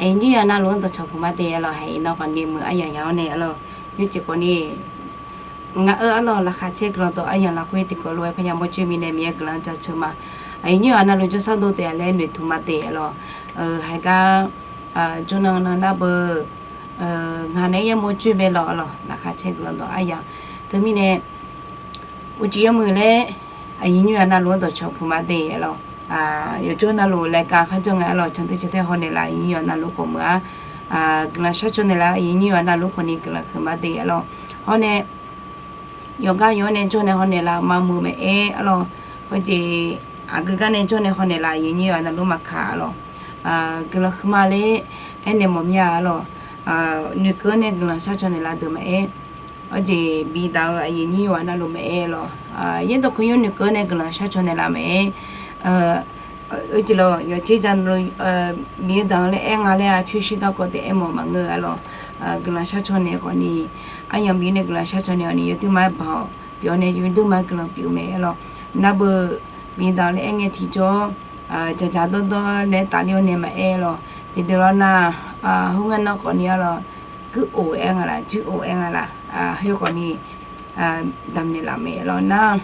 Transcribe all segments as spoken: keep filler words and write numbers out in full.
Aqyuif nyir yawqha navluf-anr dawqcawq puq ma de arlawq. Haeq iqnan khawfni muiq aryamq ya-awr nae arlawq, nymrcif khawfni ngaq-eu arlawq laqkhaq caer guiqlanq dawq aryamq lafkhoer tiqkawv lof-aer parya mawrcoer mirnae Miqyaer guiqlanq jaceuq ma. Aqyuif nyir yawqha navluf jawrshar dov taef-a laer noeqtmq ma de arlawq. Haeq gar jawrnan nan nar beu, ngaq naeq-aer yamawr coer bae lawq arlawq, laqkhaq caer guiqlanq dawq aryamq. Teumirnae uqcif yawmuiq laer aqyuif nyir yawqha navluf-anr dawqcawq puq ma de arlawq. Yawqjawr navluf laeqkaq kharjawr ngae arlawq, cantae cantae haw naeqlaf, aqyuif nyir yawqha navluf khawf muiq-ar. Guiqlanq sharcaw naeqlaf, aqyuif nyir yawqha navluf khawfni guiqlanq huiq ma de arlawq. Hawr nae yawqgar yawq-anr nae jawr nae haw naeqlaf maqmuiq maqaer arlawq. Hawjeq aqgeu gar nae jawr nae haw naeqlaf, aqyuif nyir yawqha navluf maqkaq arlawq. Guiqlanq huiqma laer aernaeq mawf mya arlawq. Noeqkeuv-anr nae guiqlanq sharcaw naeqlaf deuq maqaer, hawjeq bidaq-eu aqyuif nyir yawqha navluf maqaer arlawq. Yaerdawq kanyur noeqkeuv-anr nae guiqlanq sharcaw naeqlaf maqaer, heujeq lawq yawqjeq ja Miqyaer daq-eu laer aernga laer-a pyurshuir garkawv taef aermawf maqngeur arlawq. Guiqlanq sharcaw naeq khawfni, aryamq bif nae guiqlanq sharcaw naeq khawfni yawduirma-aer baoq pyeuf-awr nae yawduirma-aer guiqlanq pyeuf-eu mae arlawq. Nar beu bidaq-eu laer aerngae tiqjawr, dzaqdzaq dawrdawr laer tafler-awr nae maqaer arlawq. Tiqdeuq lawr nar, hawr ngar nar khawfni arlawq, guir of aer nga laf, juir of aer nga laf, khoer khawfni damqnaeq laf mae arlawq nar.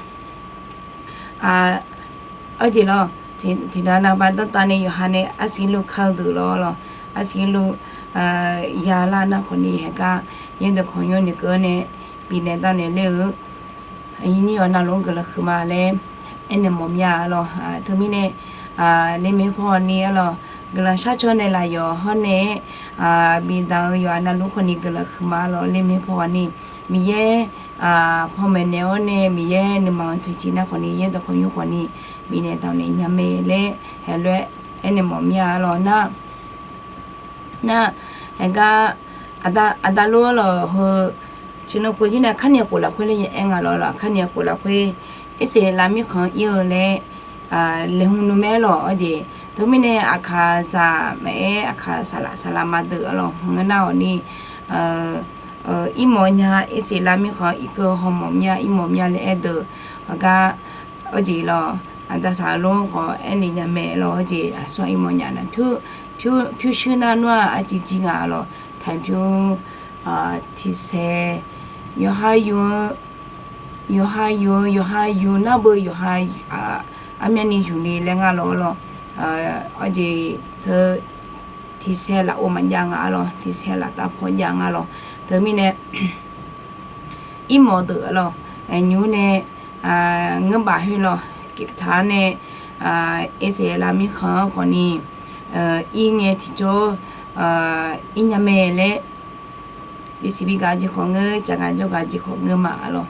Arjeq lawq, tiqdaq navba danrtav nae yawqha nae arsiq luf kar-eu deuq lawr lawq, arsiq luf ya lar nar khawfni haeq gar yaerdawq kanyur noeqkeuv-anr nae bifnaeq davnaeq ler-eu aqyuif nyir yawqha navluf-anr guiqlanq huiqma laer aernaeq mawf mya arlawq. Teumirnae, lermae paw ni arlawq, guiqlanq sharcaw naeqlaf yawq hawr nae-aer, bidaq-eu yawqha navluf khawfni guiqlanq huiqma arlawq. Lermae paw ni Miqyaer panmaeq naeq-awr nae Miqyaer nuima-anr toeqciv nar khawfni yaerdawq kanyur khawfni bifnaeq damqnaeq nya mae laer haeq lof-aer aernaeq mawf mya arlawq nar. Nar, haeq gar aqda lor arlawq heu, ciqnan khof jir nae karni-aq khof lafkhoer laer ya aer nga lawr lawq. Karni-aq khof lafkhoer Irsaqleqlav mirkhanq-anr ir-eu laer laeqhmq nmr mae lawq. Arjeq teumirnae aqkaqzaq maqaer, aqkaq saqlaq saqlaq ma deuq arlawq, maqngeur nar-awq ni, irmawf nya, Irsaqleqlav mirkhanq irkeuv hawmawf mya, irmawf mya laer aer deuq, heugar, arjeq lawq, aqda saqlaq lor khawf aernaeq nya mae lawq. Arjeq aqsur-aq irmawf nya nar, pyurshuir nar nawr-aq arciv jir nga lawq. Taqpyur tiqsaer yawqha yuf-eu, yawqha yuf-eu, yawqha yuf nar beu yawqha armyanni yufni laer nga lawq lawq. Arjeq teu tiqsaer lafov maqjav nga lawq, tiqsaer laftav paw jav nga lawq. Teumirnae irmawf deuq lawq, nymr nae ngeur baf khoer lawq, guitar nae Irsaqleqlav mirkhanq-anr khawfni ir ngae tiqjawr ir nya mae laer bisiq bi gaq jeq khawf ngeur, caqgaq jawrgaq jeq khawf ngeur ma lawq.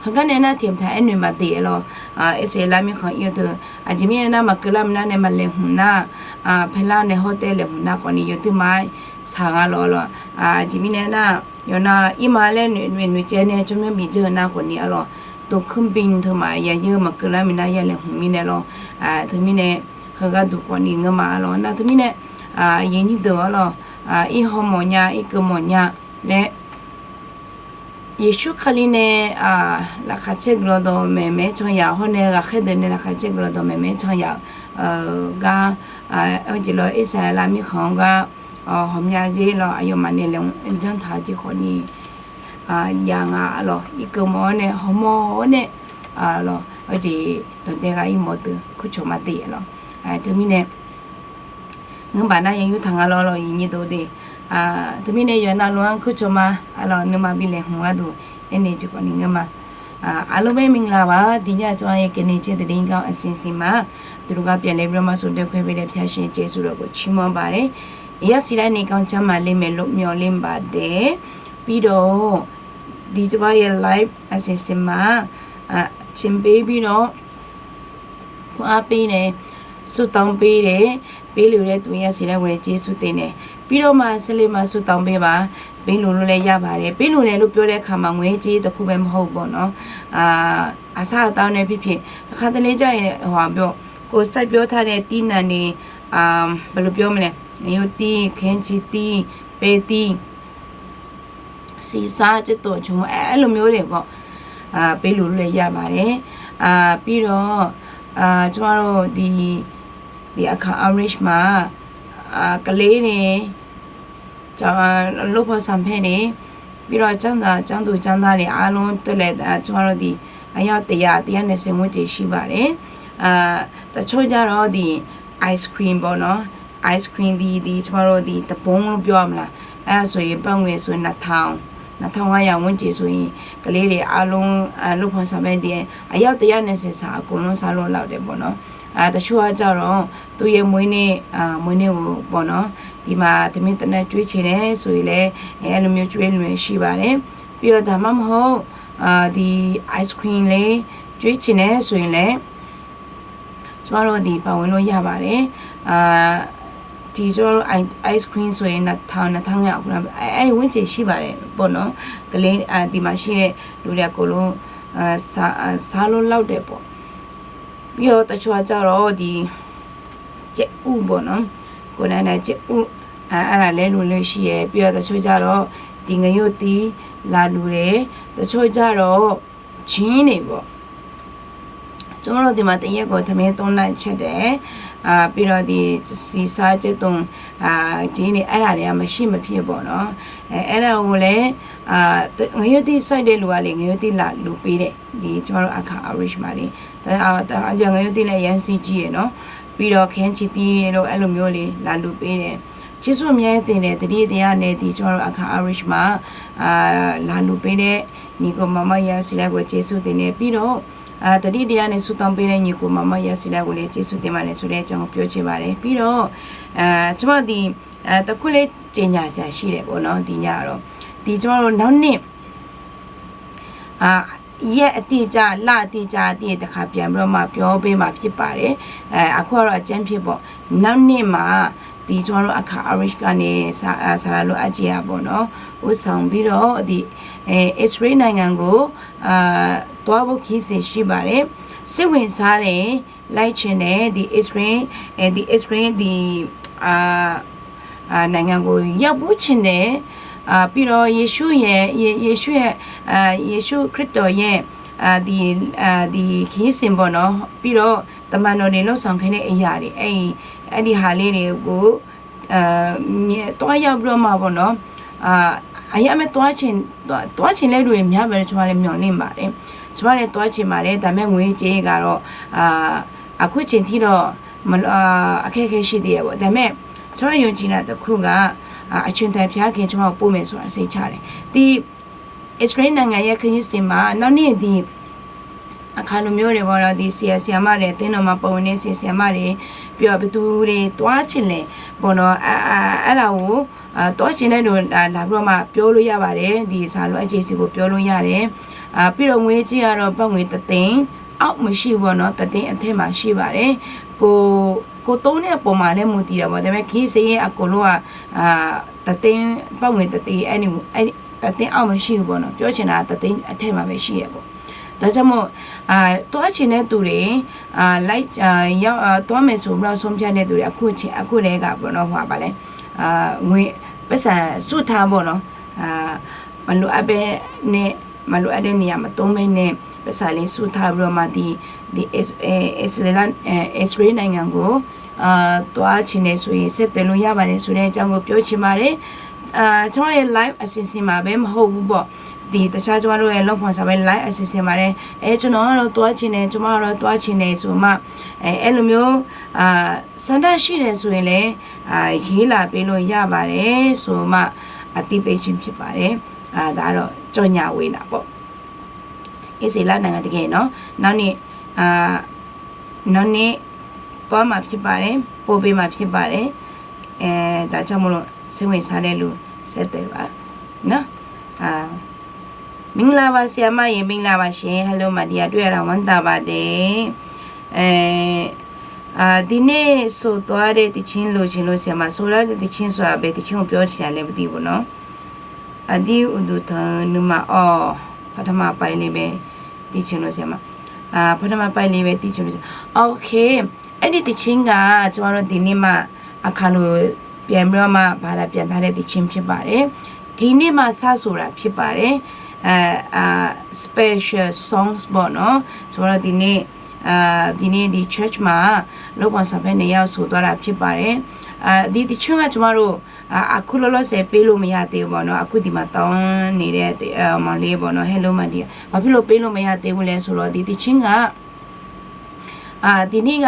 Heugar nae nar tiqmqtaq aernoeq ma de lawq. Irsaqleqlav mirkhanq ir-eu deuq aqjeq mirnae nar maqkeuv lar minav nae maqlaeqhmq nar, paelar nae hawr tae laeqhmq nar khawfni yawduirma-aer saq nga lawq lawq. Aqjeq mirnae nar yawqnan irma laer noeq noeqcaev nae tsawrmyanr bif dzeur-eu nar khawfni arlawq, ตั๋วเครื่องบิน teumaf yayeur maqkeuv lar minav ya laeqhmq mirnae lawq. Teumirnae heugar duq khawfni ngeur ma arlawq nar teumirnae aqyuif nyir deuq arlawq, ir hawmawf nya, irkeuv mawf nya laer Yeqsur Kali nae laqkhaq caer guiqlanq dawq maeqmaeq-aer can yaq hawr nae ghaqkhaer deuq nae laqkhaq caer guiqlanq dawq maeqmaeq-aer can yaq-euq gar, arjeq lawq Irsaqleqlav mirkhanq-anr gar hawmya jer lawq aqyawfmaf nae laeqhmq janr taq-eu jeq khawfni jav nga lawq. Irkeuv mawf-awr nae hawmawf-awr nae lawq, arjeq dawqdae ghaq irmawf deuq kurcawq ma de lawq. Teumirnae ngeurmaf nar ya yurtaq nga lawq lawq, aqyuif nyir deuq de. Teumirnae yawqha navluf-anr kurcawq ma lawq, nuima bi laeqhmq gharduq aernaeq jeq khawfni ngeur ma. အားလုံးပဲမင်္ဂလာပါ။ ဒီညကျွန်မရဲ့ ကနေ့ ချစ်သတင်းကောင်းအစီအစဉ်မှာ သူတို့က ပြန်လည်ပြီးတော့မှ ဆုံတွေ့ခွင့်ပေးတဲ့ ဘုရားရှင်ရဲ့ ကျေးဇူးတော်ကို ချီးမွမ်းပါတယ်။ ရောက်ရှိလာတဲ့ နေကောင်းကျန်းမာလိမ့်မယ်လို့ မျှော်လင့်ပါတယ်။ ပြီးတော့ ဒီကျွန်မရဲ့ live အစီအစဉ်မှာ အာ အချိန်ပေးပြီးတော့ ခွန်အားပေးတယ်၊ ဆုတောင်းပေးတယ်၊ ပေးလှူတဲ့သူ ရရှိတဲ့ ငွေ ကျေးဇူးတင်တယ်။ ပြီးတော့မှ ဆက်လက်မှ ဆုတောင်းပေးပါ။ ပေးလှူလို့လည်း ရပါတယ်။ ပေးလှူတယ်လို့ ပြောတဲ့အခါမှာ ငွေကြေးတစ်ခုပဲ မဟုတ်ဘူးပေါ့နော်။ အာ အစားအသောက်နဲ့ဖြစ်ဖြစ် တစ်ခါတလေကျရင် ဟိုဟာပြော ကိုယ်စိုက်ပျိုးထားတဲ့ သီးနှံတွေ၊ အာ ဘယ်လိုပြောမလဲ၊ ငရုတ်သီး၊ ခရမ်းချဉ်သီး၊ ပဲသီး၊ ဆီ၊ ဆား၊ ကြက်သွန်၊ ချိုမှုန့်၊ အဲလိုမျိုးတွေပေါ့။ အာ ပေးလှူလို့လည်း ရပါတယ်။ အာ ပြီးတော့ အာ ကျမတို့ ဒီ ဒီအခါ Irish မှာ ကလေးတွေ လုပ်ဖော်ဆောင်ဖက်တွေ ပြီးတော့ ကျောင်းသား ကျောင်းသူကျောင်းသားတွေအားလုံးအတွက်လည်း ကျမတို့ဒီ အယောက်တစ်ရာ တစ်ယောက်နှစ်ဆယ် ဝန်းကျင်ရှိပါတယ်။ အာ၊ တချို့ကျတော့ ဒီ ice cream ပေါ့နော်။ ice cream ဒီ ဒီ ကျမတို့ ဒီ တစ်ပုံးလို့ ပြောရမလား။ အဲဒါဆိုရင် ဘတ်ငွေဆိုရင် နှစ်ထောင် နှစ်ထောင်ငါးရာ ဝန်းကျင်ဆိုရင် ကလေးတွေအားလုံး လုပ်ဖော်ဆောင်ဖက်တွေ အယောက်တစ်ရာနှစ်ဆယ်စာ အကုန်လုံးစားလို့လောက်တယ်ပေါ့နော်။ အာ၊ တချို့ကကျတော့ သူ့ရဲ့မွေးနေ့ အာ၊ မွေးနေ့ကိုပေါ့နော်၊ ဒီမှာ ထမင်းသနပ် ကျွေးချင်တယ်ဆိုရင်လည်း အဲလိုမျိုး ကျွေးလို့ရှိပါတယ်။ ပြီးတော့ ဒါမှမဟုတ် အာ၊ ဒီ ice cream လေး ကျွေးချင်တယ်ဆိုရင်လည်း ကျမတို့ ဒီ ပါဝင်လို့ရပါတယ်။ အာ၊ ဒီ ကျမတို့ ice cream ဆိုရင် နှစ်ထောင် နှစ်ထောင်ငါးရာ အဲဒီဝန်းကျင်ရှိပါတယ်ပေါ့နော်။ ကလေး၊ အာ၊ ဒီမှာရှိတဲ့လူတွေအကုန်လုံး အာ၊ စား၊ အာ၊ စားလို့လောက်တယ်ပေါ့။ ပြီးတော့ တချို့ကကျတော့ ဒီ ကြက်ဥပေါ့နော်။ ကိုယ်တိုင်တိုင် ကြက်ဥ အာ၊ အဲ့ဒါလဲလှူလို့ရှိရယ်။ ပြီးတော့ တချို့ကျတော့ ဒီ ငရုတ်သီး လာလှူတယ်။ တချို့ကျတော့ ချင်းတွေပေါ့။ ကျမတို့ ဒီမှာ တစ်ရက်ကို ထမင်းသုံးလချက်တယ်။ အာ၊ ပြီးတော့ ဒီ ဆီ၊ ဆား၊ ကြက်သွန်၊ အာ၊ ချင်းတွေ အဲ့ဒါတွေက မရှိမဖြစ်ပေါ့နော်။ အဲ၊ အဲ့ဒါကိုလည်း အာ၊ ငရုတ်သီးစိုက်တဲ့လူကလေ ငရုတ်သီး လာလှူပေးတယ်။ ဒီ ကျမတို့ အခါ Irish မှာလေ ငရုတ်သီးလည်း အရမ်းဈေးကြီးရယ်နော်။ ပြီးတော့ ခရမ်းချဉ်သီးတို့ အဲ့လိုမျိုးလေး လာလှူပေးတယ်။ ကျေးဇူးအများကြီးတင်တယ်။ သတိတရားနဲ့ ဒီ ကျမတို့ အခါ Irish မှာ အာ၊ လာလှူပေးတဲ့ ညီကိုမောင်မောင်ယွန့်ဆီလျှပ်ကို ကျေးဇူးတင်တယ်။ ပြီးတော့ အာ၊ သတိတရားနဲ့ ဆုတောင်းပေးတဲ့ ညီကိုမောင်မောင်ယွန့်ဆီလျှပ်ကိုလည်း ကျေးဇူးတင်ပါတယ်ဆိုတဲ့အကြောင်းကို ပြောချင်ပါတယ်။ ပြီးတော့ အာ၊ ကျမ ဒီ အာ၊ တစ်ခုလေး ကြေညာစရာရှိတယ်ပေါ့နော်။ ဒီညကတော့ ဒီ ကျမတို့ နောက်နှစ် အာ၊ ရက်အတိအကျ လအတိအကျ တစ်ခါပြန်ပြီးတော့မှ ပြောပေးမှာဖြစ်ပါတယ်။ အဲ၊ အခုကတော့ အကြမ်းဖျင်းပေါ့။ နောက်နှစ်မှာ ဒီ ကျမတို့ အခါ Irish ကနေ စာ၊ အာ၊ စာလာလို့ အပ်ချင်ရပေါ့နော်။ ဦးဆောင်ပြီးတော့ ဒီ အဲ၊ အစ္စရေးနိုင်ငံကို အာ၊ သွားဖို့ ခရီးစဉ်ရှိပါတယ်။ စိတ်ဝင်စားတယ် လိုက်ချင်တယ်။ ဒီ အစ္စရေး၊ အဲ၊ ဒီ အစ္စရေး၊ ဒီ အာ၊ အာ၊ နိုင်ငံကို ရောက်ဖူးချင်တယ်။ အာ၊ ပြီးတော့ ယေရှုရဲ့၊ ယေ၊ ယေရှုရဲ့၊ အာ၊ ယေရှုခရစ်တော်ရဲ့၊ အာ၊ ဒီ၊ အာ၊ ဒီ ခရီးစဉ်ပေါ့နော်။ ပြီးတော့ တမန်တော်တွေ လုပ်ဆောင်ခဲ့တဲ့ အရာတွေ၊ အဲ့၊ အဲ့ဒီဟာလေးတွေကို အာ၊ မြင်၊ သွားရောက်ပြီးတော့မှပေါ့နော်။ အာ၊ အရမ်းပဲ သွားချင်၊ သွား၊ သွားချင်တဲ့လူတွေ များပါတယ်။ ကျမလည်း မျှော်လင့်ပါတယ်။ ကျမလည်း သွားချင်ပါတယ်။ ဒါပေမဲ့ ငွေကြေးကတော့၊ အာ၊ အခုချိန်ထိတော့ မ၊ အာ၊ အခက်အခဲရှိသေးတယ်ပေါ့။ ဒါပေမဲ့ ကျမယုံကြည်တာတစ်ခုက၊ အာ၊ အချိန်တန်ဖျားခင် ကျမကိုပို့မယ်ဆိုတာ စိတ်ချတယ်။ ဒီ အစ္စရေးနိုင်ငံရဲ့ ခရီးစဉ်မှာ နောက်နှစ် ဒီ အခါလိုမျိုးတွေပေါ့နော်၊ ဒီ ဆရာ၊ ဆရာမတွေ၊ အသင်းတော်မှာ ပါဝင်တဲ့ ဆရာ၊ ဆရာမတွေ၊ ပြီးတော့ ဘယ်သူတွေ သွားချင်လဲပေါ့နော်။ အာ၊ အာ၊ အဲ့ဒါကို၊ အာ၊ သွားချင်တဲ့လူ လာ၊ လာပြီးတော့မှ ပြောလို့ရပါတယ်။ ဒီ စာလိုအပ်ချင်ဆီကို ပြောလို့ရတယ်။ အာ၊ ပြီးတော့ ငွေကြေးကတော့ ဘတ်ငွေတစ်သိန်းအောက် မရှိဘူးပေါ့နော်။ တစ်သိန်းအထက်မှာ ရှိပါတယ်။ ကို၊ ကိုယ်သုံးတဲ့ပုံမှာလည်း မူတည်တာပေါ့။ ဒါပေမဲ့ ခရီးစဉ်ရဲ့ အကုန်လုံးက၊ အာ၊ တစ်သိန်း၊ ဘတ်ငွေတစ်သိန်း၊ အဲ့ဒီ၊ အဲ့ဒီ၊ တစ်သိန်းအောက် မရှိဘူးပေါ့နော်။ ပြောချင်တာက တစ်သိန်းအထက်မှာပဲ ရှိရပေါ့။ ဒါကြောင့်မို့၊ အာ၊ သွားချင်တဲ့သူတွေ၊ အာ၊ လိုက်၊ အာ၊ ရောက်၊ အာ၊ သွားမယ်ဆိုပြီးတော့ ဆုံးဖြတ်တဲ့သူတွေ၊ အခုချိန်၊ အခုတည်းကပေါ့နော်၊ ဟိုဟာ ဘာလဲ၊ အာ၊ ငွေ၊ ပိုက်ဆံစုထားပေါ့နော်။ အာ၊ မလိုအပ်ဘဲနဲ့၊ မလိုအပ်တဲ့နေရာ မသုံးဘဲနဲ့ ပိုက်ဆံလေး စုထားပြီးတော့မှ ဒီ၊ ဒီ အစ္စ၊ အဲ၊ အစ္စရေးလ၊ အဲ၊ အစ္စရေးနိုင်ငံကို အာ၊ သွားချင်တယ်ဆိုရင် ဆက်သွယ်လို့ရပါတယ်ဆိုတဲ့အကြောင်းကို ပြောချင်ပါတယ်။ အာ၊ ကျမရဲ့ live အစီအစဉ်မှာပဲ မဟုတ်ဘူးပေါ့။ ဒီ တခြား ကျမတို့ရဲ့ လုပ်ဖော်ဆောင်ဖက် live အစီအစဉ်မှာလည်း အဲ၊ ကျွန်တော်ကတော့ သွားချင်တယ်၊ ကျွန်မကတော့ သွားချင်တယ်ဆိုမှ၊ အဲ၊ အဲ့လိုမျိုး၊ အာ၊ ဆန္ဒရှိတယ်ဆိုရင်လည်း၊ အာ၊ ရေးလာပေးလို့ရပါတယ်ဆိုမှ အသိပေးခြင်းဖြစ်ပါတယ်။ အာ၊ ဒါကတော့ ကြော်ငြာဝင်တာပေါ့။ အစ္စရေးလနိုင်ငံတကယ်နော်၊ နောက်နှစ်၊ အာ၊ နောက်နှစ် သွားမှာဖြစ်ပါတယ်။ ပို့ပေးမှာဖြစ်ပါတယ်။ အဲ၊ ဒါကြောင့်မို့လို့ စိတ်ဝင်စားတဲ့လူ ဆက်သွယ်ပါနော်။ အာ၊ မင်္ဂလာပါ ဆရာမရေ၊ မင်္ဂလာပါရှင်။ Hello မဒီယာ၊ တွေ့ရတာ ဝမ်းသာပါတယ်။ အဲ၊ အာ၊ ဒီနေ့ဆိုသွားတဲ့ သီချင်း လိုချင်လို့ ဆရာမ၊ ဆိုသွားတဲ့ သီချင်းဆိုတာ ဘယ်သီချင်းကို ပြောချင်တာလဲ မသိဘူးနော်။ အဒီဥဒုထနုမအော်၊ ဖထမပိုင်းလေးပဲ သိချင်လို့ ဆရာမ။ အာ၊ ဖထမပိုင်းလေးပဲ သိချင်လို့။ Okay၊ အဲ့ဒီသီချင်းက ကျမတို့ ဒီနေ့မှ အခါလို ပြန်ပြီးတော့မှ ဘာသာပြန်ထားတဲ့ သီချင်းဖြစ်ပါတယ်။ ဒီနေ့မှ စဆိုတာဖြစ်ပါတယ်။ အဲ၊ အာ၊ special songs ပေါ့နော်။ ကျမတို့ ဒီနေ့၊ အာ၊ ဒီနေ့ ဒီ church မှာ လုပ်ဖော်ဆောင်ဖက်နှစ်ယောက် ဆိုသွားတာဖြစ်ပါတယ်။ Diq tiqcir-aq ကျွန်တော်တို့ aqkur lawrlawr saef ပေးလို့မရသေးဘူးပေါ့နော်။ အခုဒီမှာ တောင်းနေတဲ့ မောင်လေးပေါ့နော် ဟဲလို့မရသေးဘူး။ ဘာဖြစ်လို့ ပေးလို့မရသေးဘူးလဲဆိုတော့ ဒီတခြင်းက ဒီနေ့က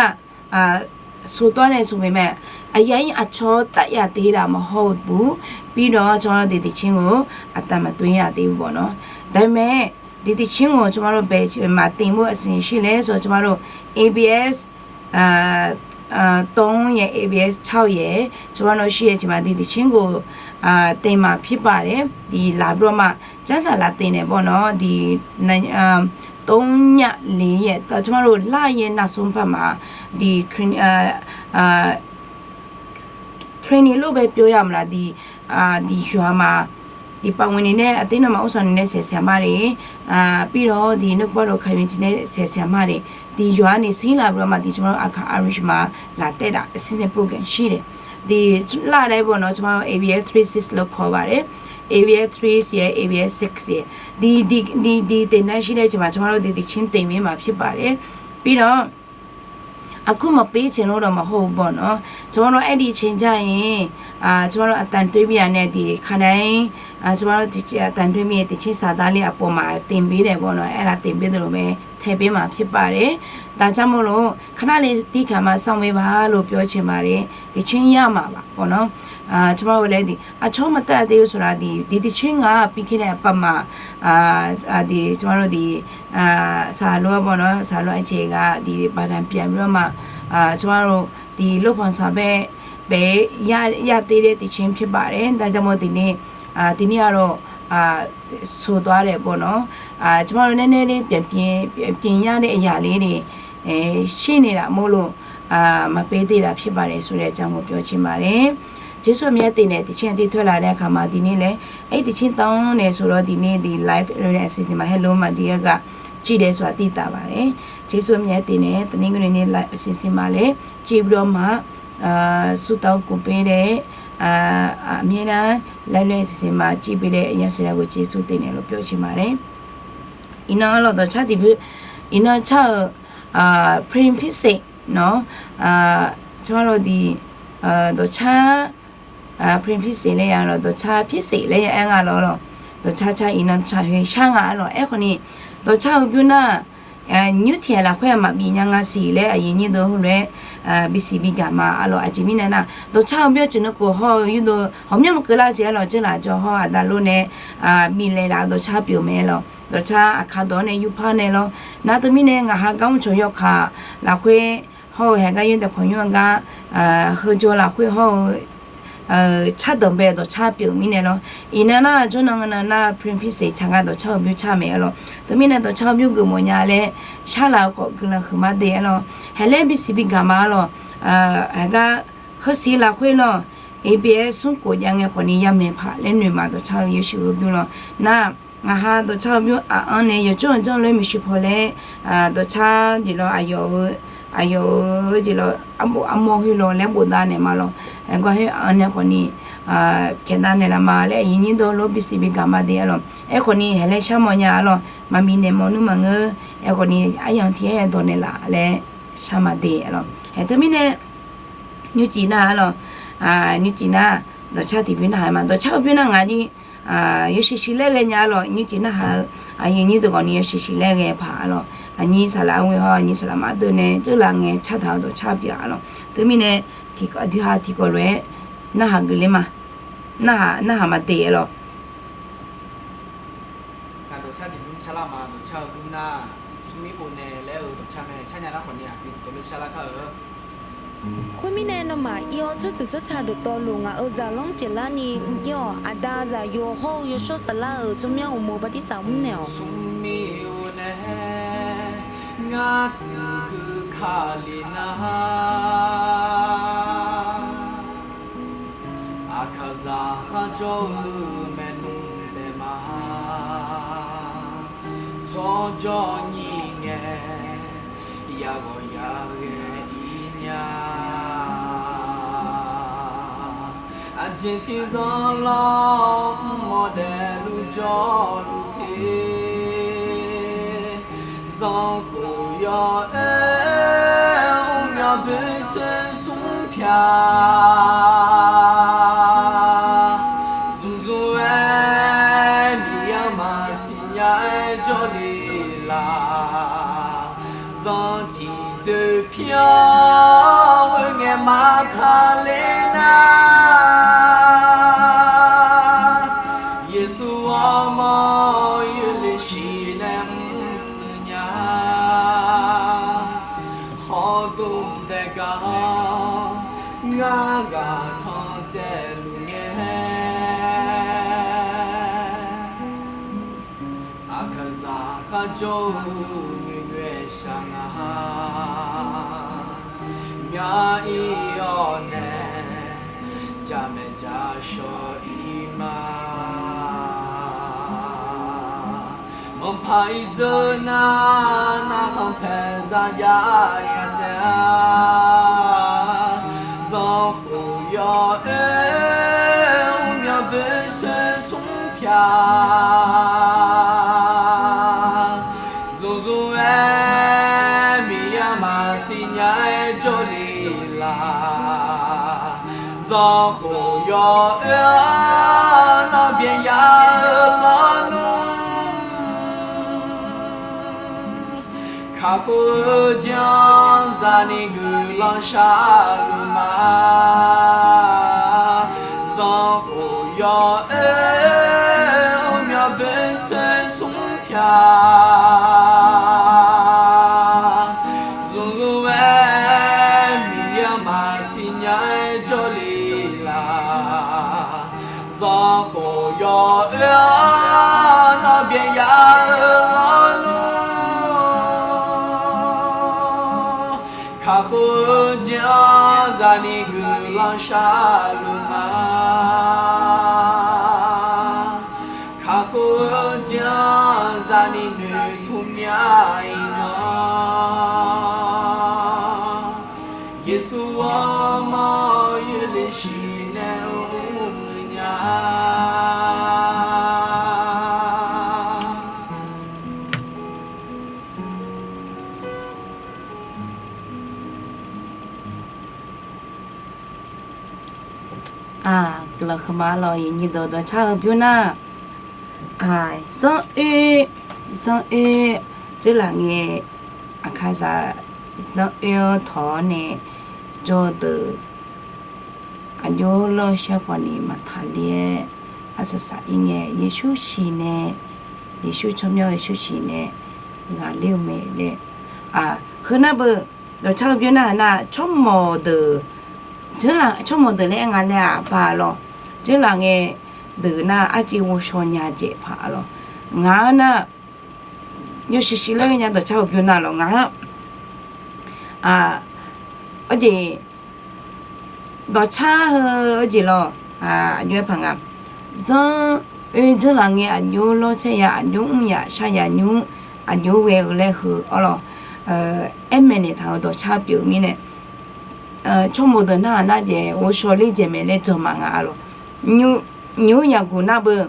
ဆိုသွားတယ်ဆိုပေမဲ့ အရင်အချောသတ်ရသေးတာမဟုတ်ဘူး။ ပြီးတော့ ကျွန်တော်တို့ ဒီတခြင်းကို အသံမသွင်းရသေးဘူးပေါ့နော်။ ဒါပေမဲ့ ဒီတခြင်းကို ကျွန်တော်တို့ ဘယ်မှာ တင်ဖို့ အစီအစဉ်ရှိလဲဆိုတော့ ကျွန်တော်တို့ ABS သုံးရယ် ABS ခြောက်ရယ် ကျွန်တော်တို့ရှိတဲ့အချိန်မှာ ဒီတခြင်းကို တင်မှာဖြစ်ပါတယ်။ ဒီလာပြီးတော့မှ ကျမ်းစာလာတင်တယ်ပေါ့နော်။ ဒီ သုံးညလေးရဲ့ ကျွန်တော်တို့ လရဲ့နောက်ဆုံးပတ်မှာ ဒီ train- training လို့ပဲပြောရမလား ဒီ ဒီရွာမှာ ဒီပါဝင်နေတဲ့ အသင်းတော်မှာ ဦးဆောင်နေတဲ့ ဆရာ၊ ဆရာမတွေ၊ ပြီးတော့ ဒီနှုတ်ကပတ်တော် ခံယူချင်တဲ့ ဆရာ၊ ဆရာမတွေ ဒီရွာကနေ ဆင်းလာပြီးတော့မှ ဒီကျွန်တော်တို့ အခါ Irish မှာ လာတက်တာ အစီအစဉ် program ရှိတယ်။ ဒီလတိုင်းပေါ့နော် ကျွန်တော်တို့ ABS three six လို့ခေါ်ပါတယ်။ ABS three ရယ် ABS six ရယ် ဒီ ဒီ ဒီ ဒီသင်တန်းရှိတဲ့အချိန်မှာ ကျွန်တော်တို့ ဒီသီချင်းတင်ပေးမှာဖြစ်ပါတယ်။ ပြီးတော့ အခုမပေးချင်လို့တော့မဟုတ်ဘူးပေါ့နော်။ ကျွန်တော်တို့ အဲ့ဒီအချိန်ကျရင် အာ၊ ကျွန်တော်တို့ အသံသွင်းပေးရတဲ့ ဒီခါတိုင်း၊ အာ၊ ကျွန်တော်တို့ အသံသွင်းပေးရတဲ့ သီချင်းစာသားလေးအပေါ်မှာ တင်ပေးတယ်ပေါ့နော်။ အဲ့ဒါတင်ပေးသလိုပဲ ထည့်ပေးမှာဖြစ်ပါတယ်။ ဒါကြောင့်မို့လို့ ခဏလေး သည်းခံမှ စောင့်ပေးပါလို့ ပြောချင်ပါတယ်။ သီချင်းရမှာပါပေါ့နော်။ အာ၊ ကျွန်တော်တို့လည်း ဒီ အချောမသတ်သေးဘူးဆိုတာ ဒီ ဒီသီချင်းက ပြီးခဲ့တဲ့အပတ်မှာ အာ၊ အာ၊ ဒီ ကျွန်တော်တို့ ဒီ အာ၊ စာလုပ်ပေါ့နော်၊ စာလုပ်အချိန်က ဒီဘာသာပြန်ပြီးတော့မှ၊ အာ၊ ကျွန်တော်တို့ ဒီလုပ်ဖော်ဆောင်ဖက်ပဲ ရ- ရသေးတဲ့ သီချင်းဖြစ်ပါတယ်။ ဒါကြောင့်မို့ ဒီနေ့၊ အာ၊ ဒီနေ့ကတော့၊ အာ၊ ဆိုသွားတယ်ပေါ့နော်။ အာ၊ ကျွန်တော်တို့ နည်းနည်းလေး ပြန်ပြင်- ပြင်ရတဲ့အရာလေးတွေ အဲ၊ ရှိနေတာမို့လို့ အာ၊ မပေးသေးတာဖြစ်ပါတယ်ဆိုတဲ့အကြောင်းကို ပြောချင်ပါတယ်။ ကျေးဇူးအများတင်တယ်။ သီချင်းအသစ်ထွက်လာတဲ့အခါမှာ ဒီနေ့လည်း အဲ့သီချင်းတောင်းတယ်ဆိုတော့ ဒီနေ့ ဒီ live လုပ်တဲ့အစီအစဉ်မှာ ဟဲလို့မဒီက ကြည့်တယ်ဆိုတာ သိသာပါတယ်။ ကျေးဇူးအများတင်တယ်။ တနင်္ဂနွေနေ့ live အစီအစဉ်မှာလည်း ကြည့်ပြီးတော့မှ၊ အာ၊ ဆုတောင်းကူပေးတဲ့၊ အာ၊ အမြဲတမ်း live လုပ်တဲ့အစီအစဉ်မှာ ကြည့်ပေးတဲ့ အယောက် ဆယ်ယောက်ကို ကျေးဇူးတင်တယ်လို့ ပြောချင်ပါတယ်။ အီနလီၤ ဒေါ်ချါတီဖု၊ အီနချါအီ၊ အာ၊ ဖရင်ဖြစ်စေနော်၊ အာ၊ ကျွန်တော်တို့ ဒီ၊ အာ၊ ဒေါ်ချါ၊ အာ၊ ဖရင်ဖြစ်စေလည်းရတော့၊ ဒေါ်ချါဖြစ်စေလည်းရ အဲငါလီၤလီၤ၊ ဒေါ်ချါချါ အီနချါဟဲ ရှါငါလီၤ။ အဲခီန့ၣ် ဒေါ်ချါဟူ ပြုနၢ် အဲ၊ ညူထီလာခွဲအမဘီညါငါစံလဲ အရင်ညိဒိဟူလွဲ အာ၊ ဘီစံဘီဂါမါအလီၤ အစံမီနၢ်နၢ် ဒေါ်ချါဟူ ပြုကျွန်တော်ကို ဟော်ယူဒိ ဟော်မျောမကလာစံအလီၤ ကျၢလာကျော်ဟော်အဒါလို့နဲ့ အာ၊ မီလဲလာ ဒေါ်ချါပျိုၤမဲလီၤ ဒေါ်ချါအခါဒီးန့ၣ် ယူဖါန့ၣ်လီၤ. နာ်တမံၤန့ၣ် ငါဟး ကမူၤချို ယွၢ်ခါ လၢခွဲ ဟော်ဟဲကါ ယွၢ်တခွန်ယွၢ်ကါ အာ၊ ဟဲကၠီလၢခွဲ ဟော် အာ၊ ချါဒီးဘဲ ဒေါ်ချါပျိုၤမီန့ၣ်လီၤ. အီနၢ်နၢ် ကၠီနၢ်ငနၢ်နၢ် ဖရင်ဖြစ်စေ ချါငါ ဒေါ်ချါဟူ ပြုချါမဲလီၤ. တမံၤန့ၣ် ဒေါ်ချါဟူ ပြု ဂုာ်မော်ညါလဲၣ်ရှါလၢအဃိ ကုလၢဟုမါဒဲလီၤ. ဟဲလဲ ဘီစံဘီဂါမါလီၤ. အာ၊ ဟဲကါ ဟဲစံလၢခွဲလီၤ. ABS စွန့်ကွာ ယါငဲၤခီန့ၣ် ယါမဲာ်ဖးလဲနွံမး ဒေါ်ချါဟူ ယိၤၡူးဟူ ပြုလီၤ. နာ် ငါဟး ဒေါ်ချါဟူ ပြု အအါန့ၣ် ယိၤကၠီၣ်ကၠီၣ်လဲ မုၢ်ဆူၣ်ဖီလဲ အာ၊ ဒေါ်ချါ ဒ်လီၤ အယိၤဧၢ အယိၤဧၢ ဒ်လီၤ အမီၢ်ဟူလီၤ လဲဘူးဒါန့ၣ်မးလီၤ. အဲဂီၤဟဲအအါန့ၣ်ခီန့ၣ် အာ၊ ခဲဒါန့ၣ်လၢမးလဲ အရင်ညိဒိလီၤ ဘီစံဘီဂါမါဒဲလီၤ. အဲခီန့ၣ် ဟဲလဲ ရှါမော်ညါလီၤ. မမီန့ၣ် မော်နုမးငၢ အဲခီန့ၣ် အယံၤထံ အဲယၤဒီးန့ၣ်လၢလဲ ရှါမးဒဲလီၤ. ဟဲတမံၤန့ၣ် ညူကၠံနၢ်လီၤ. အာ၊ ညူကၠံနၢ် ဒေါ်ချါတီဖု နၢ်ဟူမး ဒေါ်ချါဟူ ပြုနၢ် ငါ ယိၤၡူးဆူၣ်လဲဂဲၤညါလီၤ. ညူကၠံနၢ်ဟူ အရင်ညိဒိဂီၤန့ၣ် ယိၤၡူးဆူၣ်လဲဂဲၤဖးလီၤ. အညိစလၢအဝဲဟီ အညိစလၢမးဒိၣ်န့ၣ် ကၠိလၢငဲၤ ချါတၢ် ဒေါ်ချါပျိၤလီၤ. တမံၤန့ၣ် အဒုးဟးထံကီၢ်လွဲ နၢ်ဟူဂ့ၤလဲမး နၢ်ဟူ နၢ်ဟူမးဒဲလီၤ. တမံၤန့ၣ် ခွံမံးနံး နမၤ အီအီ tsawrtuiq tsawrca ဒုး tawvluf ngaq-euq zaqlanr pyeuflarni mr-ir-awq. Aqda zaqyo hawr-eu yawshawr saflar-euq tsawrmyanr uqmov bartirsaq mrnaeq-awq. Smrmiq-eu nae ngar tsuif gui Kali nar, aqkaqzaq kharjawr-eu maernmr taef ma. Tsawrjawr nyir ngae, yaghawq yaghae-ir nya. Aqjeq tiqzanq lawr mr mawr daefluf jawrluf te. Zanrkhof yawoer mr myawq boershoer smr pyaq. Zanqciq dzoeqpyar-awr oe ngae maqtaq ler nar, Yeqsur armawr-eu le shiq nae mr nya. Hawrdov daef gar-awr ngar ghaq tsanr tsaevluf ngae, Aqkaqzaq kharjawr-eu nyoeq nyoeq-aer shaq nga. Myar ir-awr nae jaqmaeq jaqshawq ir ma. Manqpaq ir dzeur nar, narkhan paeq zajav ya taef-a. Zanrkhof yawoer-awr myawq boershoer smr pyaq. Zmqzmq-aer Miqyaer maqsiq nya-aer jawrle laf. Zanrkhof yawoer-awr nawr byaeqya-eu lawnmr, kakhof-eu jeq-anr zaqni guiqlanq shaqluf ma. Zanrkhof yawoer-awr myawq boershoer smr pyaq. Zmqzmq-aer Miqyaer maqsiq nya-aer jawrle laf. Zanrkhof yawoer-awr nawr byaeqya-eu lawnmr, kakhof-eu jeq-anr zaqni guiqlanq shaqluf ma. Kakhof-eu jeq-anr zaqni noeqtmq mya iqnan, Yeqsur armawr-eu le shiq nae mr nya. Aq, guiqlanq huiqma lawq, aqyuif aqnyir deuq dawqcar-eu bymr nar, zanr oer, zanr oer, dzeurlaf ngae, aqkaqzaq zanr oer-awr tawq-awr nae jawr-eu deuq, aqjox lawr shaer khawf ni maqtaqler-aer arsaq saq ir ngae, Yeqsur shiq nae, Yeqsur tsawrmyanr Yeqsur shiq nae ghaqler-eu mae laer. Aq, heu nar beu, dawqcar-eu bymr nar nar, tsawrmawq deuq, dzeurlaf tsawrmawq deuq laer aer nga laer-aq, aqpaq lawq, dzeurlaf ngae deuq nar arciv ghovshaw nya jeq paq-a lawq. Ngaq-anr nar, yawshuif shuif laer nya dawqcar-eu bymr nar lawq, ngaq-anr, aq, arjeq, dawqcar heu arjeq lawq, aqjox-aer paq nga. Zanr oer dzeurlaf ngae aqjox lawr saer ya, aqjox mr ya, shar ya nymr, aqjox ghae-eu laer heu-awr lawq, aer maeqnaeq taq-euq dawqcar pyeuf-eu mirnae, tsawrmawq deuq narhaq nar jeq ghovshaw ler jeq mae laer janq maqnga-a lawq. Nymr yaqguq nar beu,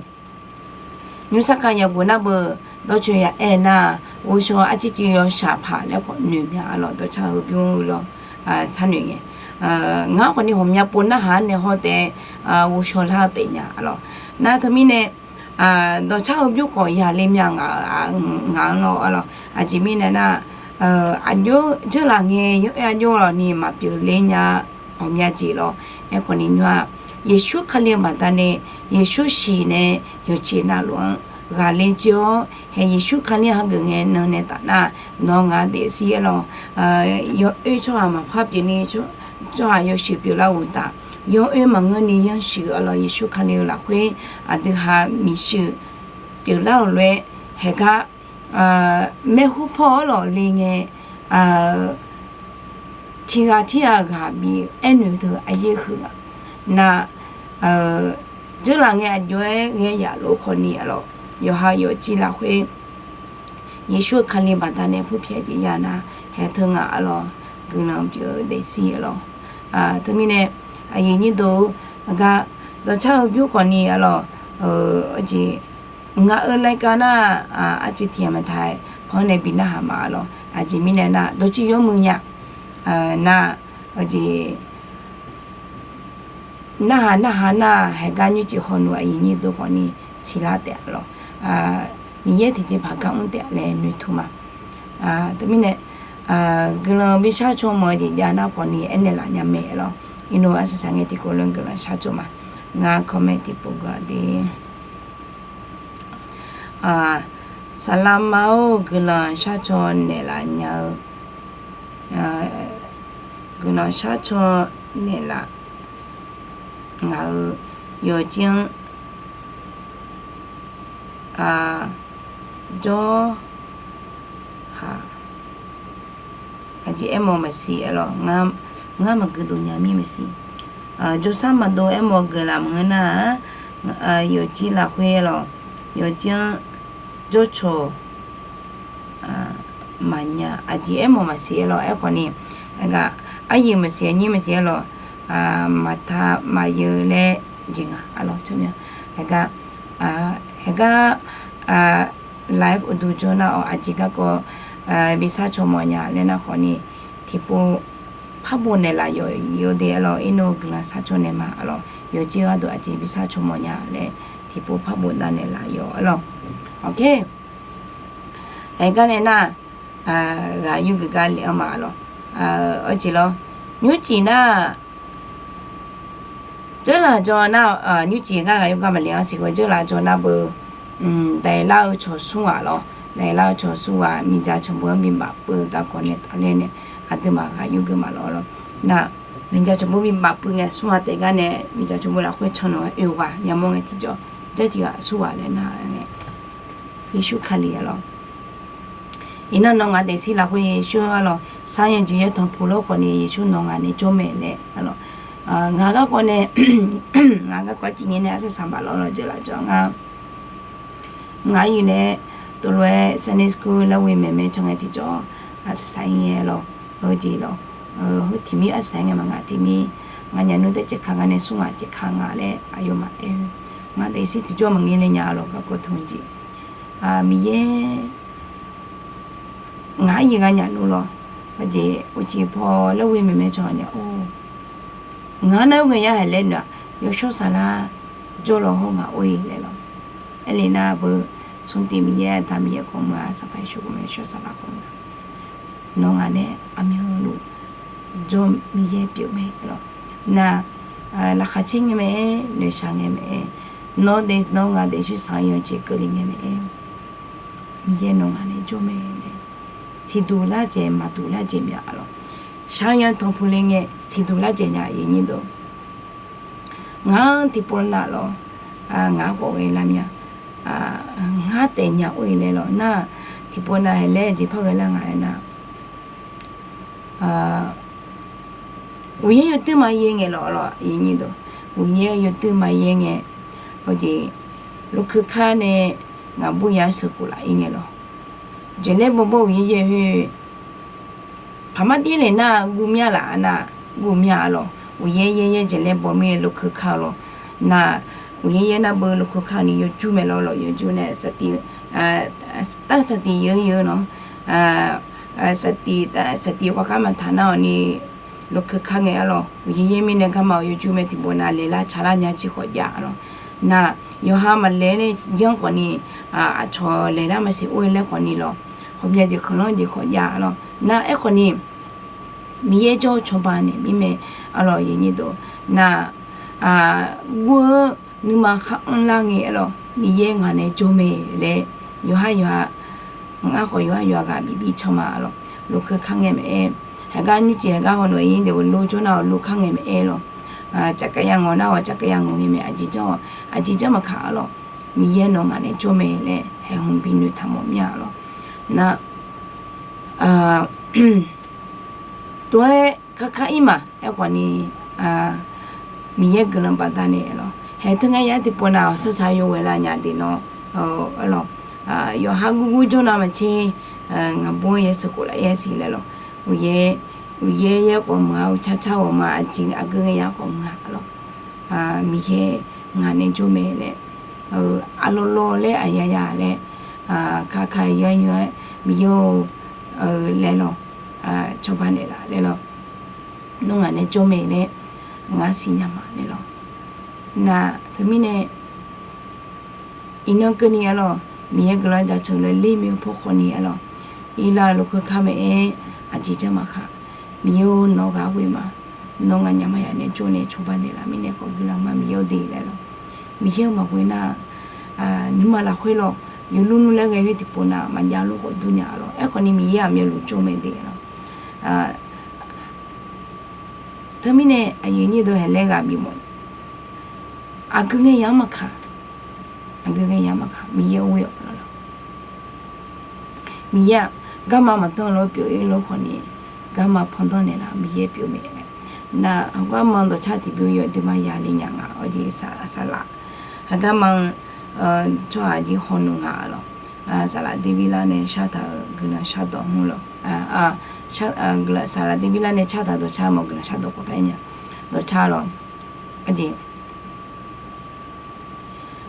nymr sarkar yaqguq nar beu, dawrcoeni ya aer nar, ghovshaw arciv civ yawshaq paq laer khawf noeq mya-a lawq, dawqcar-eu bymr lawr, sharnoeq ngae. Ngar khawf ni ghawqmya pov narhaq-anr nae hawr taef-aer ghovshaw lar-eu taef nya-a lawq. Nar teumirnae, dawqcar-eu bymr khawf yale mya ngaq-anr lawr-a lawq. Aqjeq mirnae nar, aqjox dzeurlaf ngae yawr oer aqjox lawq ni maqpyeuf ler nya ghawqmya jeq lawr. Aerkhawf ni nymr-aq, Yeqsur Kali-eu baqdanae, Yeqsur shiq nae yawqjeq navluf-anr ghaqler jir-awr, hae Yeqsur Kali hageuf ngae nan nae taf nar, nawr ngaq-anr daefzir-aer lawq. Yawoer tsawrhaq maqpar pyeuf ni, tsawrhaq yawshuif pyeuflar uqtaf, yawoer maqngeur ni yarshuif-a lawq. Yeqsur Kali-eu lafkhoer aqdui ha miqshuif pyeuflar-euq lof-aer, haegar maerhur paw-awr lawq le ngae, tiqghaq tirghaq ghaq bi aernoeq teu aqyaer huiq-aq. Nar, dzeurlaf ngae aqjox-aer ghae yaf lof khawf ni-a lawq, yawqha yawqjeq lafkhoer Yeqsur-eu Kali baqdanae purpyaeq jeq ya nar, haeq teu ngaq-a lawq, guiqlanq pyeuf-eu daefzir-a lawq. Teumirnae, aqyuif nyir deuq-or, aqgar dawqcar-eu bymr khawf ni-a lawq, jeq ngaq-euq laer gar nar, arciv tiq ghaq maqtaq-aer pawr nae bi narhaq ma-a lawq. Aqjeq mirnae nar, dawqtsuif yawmuiq nya, nar, jeq narhaq narhaq nar, haeq gar nymrcif hawluf aqyuif nyir deuq khawf ni siqlar taef-a lawq. Miqyaer tiqjeqpaq gar mr taef laer noeqtmq ma. Teumirnae, guiqlanq bi sharcaw mawf-eu jeq jav nar khawfni aernaeq laf nya mae lawr. Iqnan arsaq saq ngae tiqkawv lof guiqlanq sharcaw ma. Ngar comment tiqpov gaq de. Saqlaqma-or, guiqlanq sharcaw naeqlaf nya-eu, guiqlanq sharcaw naeqlaf ngaq-euq yawqjir-anr jawr haq aqjeq aermawf maqsiq aerlawq. Ngar maqgeu dov nya mir maqsiq. Jawrshar maqdov aermawf-eu guiqlanq maqngeur nar-aq, yawqjir lafkhoer aerlawq, yawqjir-anr jawrcawq maqnya aqjeq aermawf maqsiq aerlawq. Aerkhawfni, aqgaf aryuif maqsiq aqnyir maqsiq aerlawq, maqtaq maqyeu laer jeq nga arlawq. Tmr, haegar, haegar live uqduq jawr nar-awq aqjeq garkawv bi sharcaw mawf nya laer nar khawfni, tiqpov parbof naeqlaf yawq-eu de arlawq. Iqnan guiqlanq sharcaw naeq ma arlawq. Yawqjir gharduq aqjeq bi sharcaw mawf nya laer tiqpov parbof nav naeqlaf yawq arlawq. Awq, haegar nae nar, ghaq yur geuf gar lef-anr ma arlawq. Awr jeq lawr, nymrcif nar dzeurlaf jaw nar, nymrcif ngar ghaq yur gar maqle-anr siq khoer dzeurlaf jaw nar beu, daqlar-eu cawq smr ghaq lawr, daqlar-eu cawq smr ghaq miqdzaq cawq beu-anr bi bafpeuv garkawv nae tafler nae aqduimaf ghaq yur geuf ma lawr lawr. Nar, miqdzaq cawq beu bi bafpeuv ngae smr ghaq taef gar nae miqdzaq cawq beu lafkhoer can nawq-aer oe ghaq yamawr ngae tiqjawr, jar tiq ghaq smr ghaq laer nar-aer ngae, Yeqsur Kali arlawq. Iqnan nawq ngaq daefzir lafkhoer Yeqsur arlawq, saqyanq jeq yatanq puq lawr khawfni Yeqsur nawq ngaq nae jawr mae laer arlawq. Ngaq garkawv nae, ngaq garkawv civ ngae nae arsaq saq baf lawr lawr dzeurlaf jaw ngar. Ngaq yur nae tov lof-aer Sunday school lar ghoe maeq mae can ngae tiqjawr, arsaq saq-ir ngae lawr, heu jeq lawr, heu tiq mir arsaq saq-ir ngae maqngeur tiq mir, nganyaf nmr taef caevka nga nae smr ghaq caevka nga laer aqyawfmaf aer-eu, ngaq daefzir tiqjawr maqngeur le nya lawr garkawv tmr jeq. Miqyaer ngaq-anr yir gha nyaf nmr lawr, aqjeq uqcif paw lar ghoe maeq mae can nae-or, ngaq-anr nar-aer ngae yar haeq laer noeq-aq, yawshawr saflar jawr lawr hawr ngaq or-ir laer lawr. Aerle nar beu, smrtiv Miqyaer, Aqda Miqyaer khawf meuq-a, Sanqpaq Yeqsur khawf meuq-a, yawshawr saflar khawf meuq-a, nawr ngaq nae aqmyanluf jawr Miqyaer pyeuf mae lawr. Nar, laqkhaq caer ngae mae-aer, noeqshaq ngae mae-aer, nawr daef nawr ngaq daefzir saqyanq jeq keuvle ngae mae-aer, Miqyaer nawq ngaq nae jawr mae nae, siqduq lar dzaeq maqduq lar dzaeq mya lawr. Shaqyanq tanqpuq le ngae siqduq lar dzaeq nya aqyuif aqnyir deuq. Ngaq-anr tiqpov nav lawr, ngaq-anr khawf ghae lar mya, ngar taef nya or-ir laer lawr nar, tiqpov nav haeq laer jeq par ghae lar nga aer nar, uqyaer yawduir maqyaer ngae lawr lawr, uqyaer yawduir maqyaer ngae, hawjeq, lokeu kar nae ngaqbur yar sheuqkhof laf-ir ngae lawr, jeqlaer bawbawr uqyaer yaer khoer, paqmar dir le nar guv mya laf nar, guv mya lawr, uqyaer yaer yaer jeqlaer baw mirnae lokeu kar lawr, nar, uqyaer yaer nar beu lokeu kar ni yawjur mae lawr lawr, yawjur nae saqtiv, tar saqtiv yeur yeur nawr, saqtiv, saqtiv khawf gar maqtaq nar-awq ni, lokeu kar ngae ar lawr, uqyaer yaer mirnae garma-awq yawjur mae tiqpov nav laeq lar tsaq lar nya ciq khawf jav lawr, nar, yawqha maqlaeq-aer nae janr khawf ni, aqcawq laeq lar maqsiq or-ir laer khawf ni lawr, hawbya jeq khanqlanr jeq khawf jav lawr, nar, aerkhawf ni, Miqyaer jawr-eu cawba naeq mir mae, ar lawq, nar, guv-eu nuima khar anrlar ngae ar lawq, Miqyaer ngaq nae jawr mae laer, yawqhar yawqha, ngar khawf yawqhar yawqha ghaq bif bif can ma ar lawq, lokeu kar ngae maqaer, haeqgar nymrcif haeqgar haw nawq-ir deuq-eu lo jawr nar-awq, lo kar ngae maqaer lawq, caqkaqya ngawq nar-awq, caqkaqya ngawq ngae mae, aqjeq janr-awq, aqjeq janr maqkaq ar lawq, Miqyaer nawq ngaq nae jawr mae laer haeqhmq binoeq taq mawf mir-a lawq, nar, tov-aer kakar ir ma aerkhawf ni, Miqyaer guiqlanq baqdanae lawq, haeq teu ngae yar tiqpov nav-awq, sar sar yawghae lar nya deuq nawr, ar lawq, yawqha gurgur jawr nav maqtser, ngaqbur-aer yasheuq khof laf-aer siq laer lawq, uqyaer, uqyaer yaer khawf meuq-a, uqcar car ghawqma aqjeq aqgeu ngae yar khawf meuq-a lawq, Miqyaer ngaq nae jawr mae laer, arlawr lawr laer aqyaya laer, kakaq yawyanr-aer Miqyaer-or, laer lawq, cawba naeqlaf laer lawq, nawr ngaq nae jawr mae laer ngar siqnya ma laer lawq, nar, teumirnae iqnan keuvni ar lawq, Miqyaer guiqlanq jaceuq laer ler mae-eu pawkhawf ni ar lawq, irlar-eu lokeu kar maqaer, aqjeq janr maqkaq, Miqyaer-or, nawr ghaq ghoe ma. Nawr nganyaf maqya nae jawr nae cawba naeqlaf mirnae khawf guiqlanq ma Miqyaer-or de laer lawq. Miqyaer-eu maqghoe nar, nuima lafkhoer lawq, yawlur nmr laer ghae khoer tiqpov nar maqjav lor khawf dur nya lawq. Aerkhawf ni Miqyaer aqmyanluf jawr mae de lawq. Teumirnae aqyuif nyir deuq haeqlaer ghaq bif mawf. Aqgeu ngae yamq maqkaq, aqgeu ngae yamq maqkaq Miqyaer-or ghoe-awq lawq. Miqyaer-aq, garma maqdanr lof-aer pyeuf-ir lof khawf ni, garma pandanr naeqlaf Miqyaer pyeuf mae. Nar heugar ma dawqcar tiqbymr yawduima yale nya nga, awr jeq saqlaq. Heugar ma-eu tsawrhaq jeq hawq nmr nga lawq. Saqlaq Davidlar nae shartaq-euq guiqlanq shardawq mr lawq. Saqlaq Davidlar nae cartaq dawqcar mawf guiqlanq shardawq khawf par-aer nya. Dawqcar lawq. Awr jeq,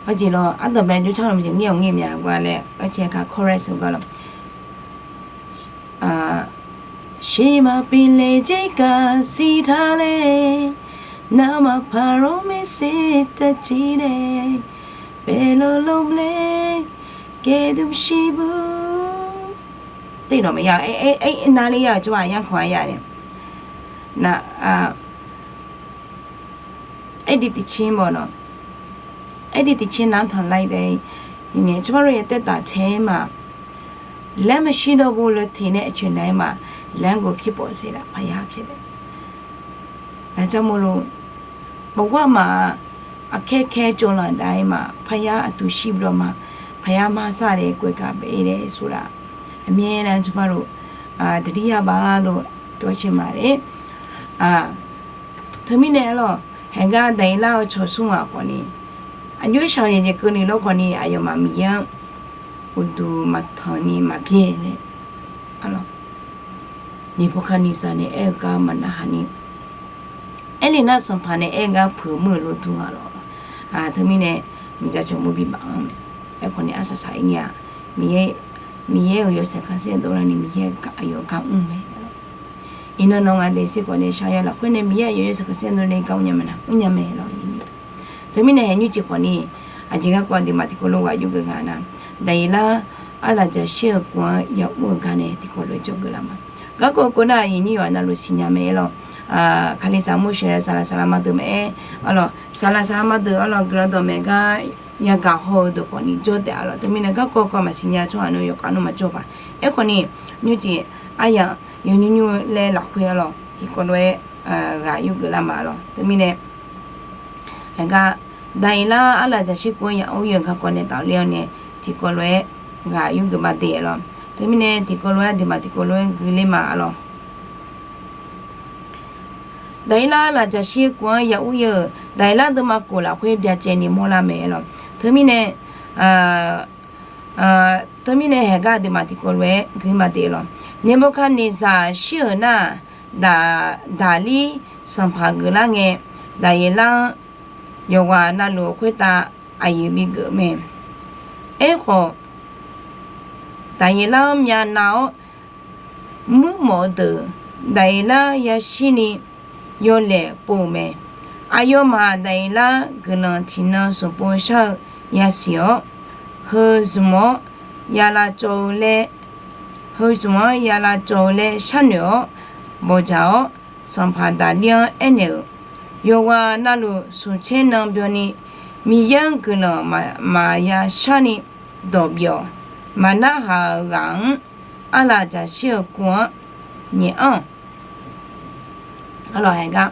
awr jeq lawq, ardanqbae jawrcar lawq, maqjeq ngir-awq ngir mya gar laer, awr cae ka chorus-eu gar lawq. 谁吗？并列这个希特勒，那么怕我们是的积累，别了龙嘞，给东西不。 Teudawq maqya, navle ya-euq tsawrhaq yarkawq-a ya nae. Nar, aerdiq tiqcer mawf lawq. Aerdiq tiqcer nar tanqlar-ir bae, tsawrhaq lof-aer taev taf cae-aer ma. Laer maqshir dawq bo leu teq nae aqcoeq nar-aer ma. Laer ghof pir pawf saeqlaf paqyar pyaeq lae. Laqjar mawrlo, bawqghar maf-a, aqkaer kaer cawvlanq dav-aer ma. Paqyar aqtuq shir bawq ma. Paqyar marsar le koeqgaq bae-ir laer soflaf. Aqmyaer nar tsawrhaq lof, daqdir yaba lof, pyawr cae ma le. Teumirnae lawq, haeqgar Daqyeqlar-eu cawq smr ghaq khawf ni, aqjox shaq-eu jeq keuvni lawr khawf ni, aqyawfmaf Miqyaer-anr uqduq maqtanq ni maqbyaer laer, Neqbawrkaqniqzaq nae aer-eu gar maqnarhaq ni, aerle nar sanqpaq nae aer-eu gar puiq muir-euq lof dur ghaq lawq. Teumirnae miqdzaq jawq mur bibaf-anr mae. Aerkhawf ni arsaq saq-ir nya-a, Miqyaer-euq yawshaef khanqsaer dovlar ni Miqyaer aqyawf gar mr mae. Iqnan nawq ngaq daefzir khawf nae shaqya lafkhoer nae Miqyaer aqyawf yawshaef khanqsaer dovlar ni gar mr nya mae na, mr nya mae lawq. Teumirnae haeq nymrcif khawf ni, aqjeq garkawv aqduimaf tiqkawv lof ghaq yurgeuf nga nar, Daqyeqlar arlaqjaqshir-euq kuv-anr ya ur-eu gar nae tiqkawv lof-aer jawrgeuf lar ma. Garkawv kawv nar aqyuif nyir yawqghaq navluf siqnya mae-aer lawq. Kalizaq mur sheuq-aer saqlaq saqlaq ma deuq maqaer, arlawq saqlaq saqlaq ma deuq arlawq guiqlanq dawqmaeq gar yagaq haw-eu deuq khawf ni jawr taef-a lawq. Teumirnae garkawv kawv maqsiqnya tsawrhaq nmr yawqghaq nmr maqjawr paq. Aerkhawf ni nymrcif aryamq yawnymr nymr laer lafkhoer arlawq tiqkawv lof-aer ghaq yurgeuf lar ma lawq. Teumirnae haeqgar Daqyeqlar arlaqjaqshir kuv-anr ya ur-eu garkawv nae tafler-awr nae tiqkawv lof-aer ghaq yurgeuf ma de-a lawq. Teumirnae tiqkawv lof-aer aqduimaf tiqkawv lof-aer guiler ma-a lawq. Daqyeqlar arlaqjaqshir kuv-anr ya ur-eu, Daqyeqlar deuvma kof lafkhoer byacaevni mawrlar mae-a lawq. Teumirnae teumirnae haeqgar aqduimaf tiqkawv lof-aer guiler ma de-a lawq. Neqbawrkaqniqzaq shir-euq nar, Daqlir sanqpaq geuflar ngae, Daqyeqlar-anr yawqghaq navluf khoertav aqyuif bigeuf mae. Aerkhawf, Daqyeqlar-anr myavnav-awr muirmawf-eu deuq Daqyeqlar yashirni yawlaeq pov-euq mae. Aqyawfmaf Daqyeqlar guiqlanq tiqnan smq pov shar-eu yasiq-awr, heu zmq-awr ya lavcawv-eu laer, heu zmq-anr ya lavcawv-eu laer sharnoeq-awr bawqdzaq-awr, sanqpaq Daqlir-anr aernaeq-euq, Yawqghaq navluf smq tser nan byanni Miqyaer-anr guiqlanq maqya sharni dawq bif-awq. Maqnarhaq-euq ghaq-anr arlaqjaqshir-euq kuv-anr nyaef anr-awq. Arlawq haeqgar,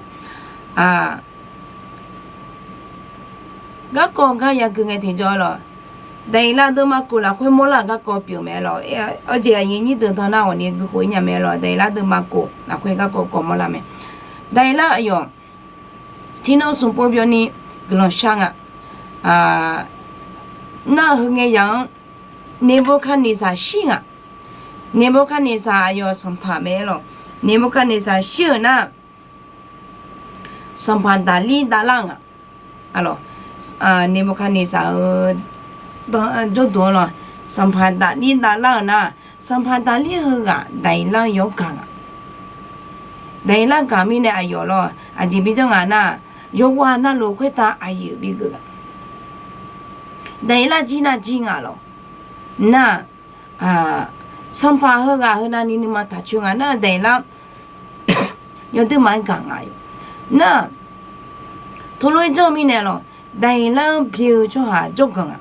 garkawv gar yagui ngae tiqjawr lawq. Daqyeqlar deuvma kof lafkhoer mawrlar-euq garkawv pyeuf mae lawq. Awr jeq aqyuif nyir deuq dan nar ghawqni guikhawf-ir nya mae lawq. Daqyeqlar deuvma kof lafkhoer garkawv kawv mawrlar mae. Daqyeqlar aqyawf tiqnan smq pov byanni guiqlanq shar nga. Nar heu ngae yaq-anr Neqbawrkaqniqzaq shir nga. Neqbawrkaqniqzaq aqyawf sanqpaq mae-aer lawq. Neqbawrkaqniqzaq shir-euq nar, sanqpaq Daqlir davlar-euq nga. Neqbawrkaqniqzaq-euq jawrduq-anr lawq, sanqpaq Daqlir davlar-euq nar, sanqpaq Daqlir heughaq Daqyeqlar yawgaq nga. Daqyeqlar gaq mirnae aqyawf lawq aqjeq bi janr nga nar, yawqghaq navluf khoertav aqyuif bigeuf nga. Daqyeqlar jir nar jir nga lawq. Nar, Sanqpaq heughaq heunavni nuima taqcoer nga nar, Daqyeqlar yawduirma-anr gaq nga yawq. Nar, tolof-aer janr-eu mirnae lawq, Daqyeqlar-anr bye-eu tsawrhaq jawrganq nga.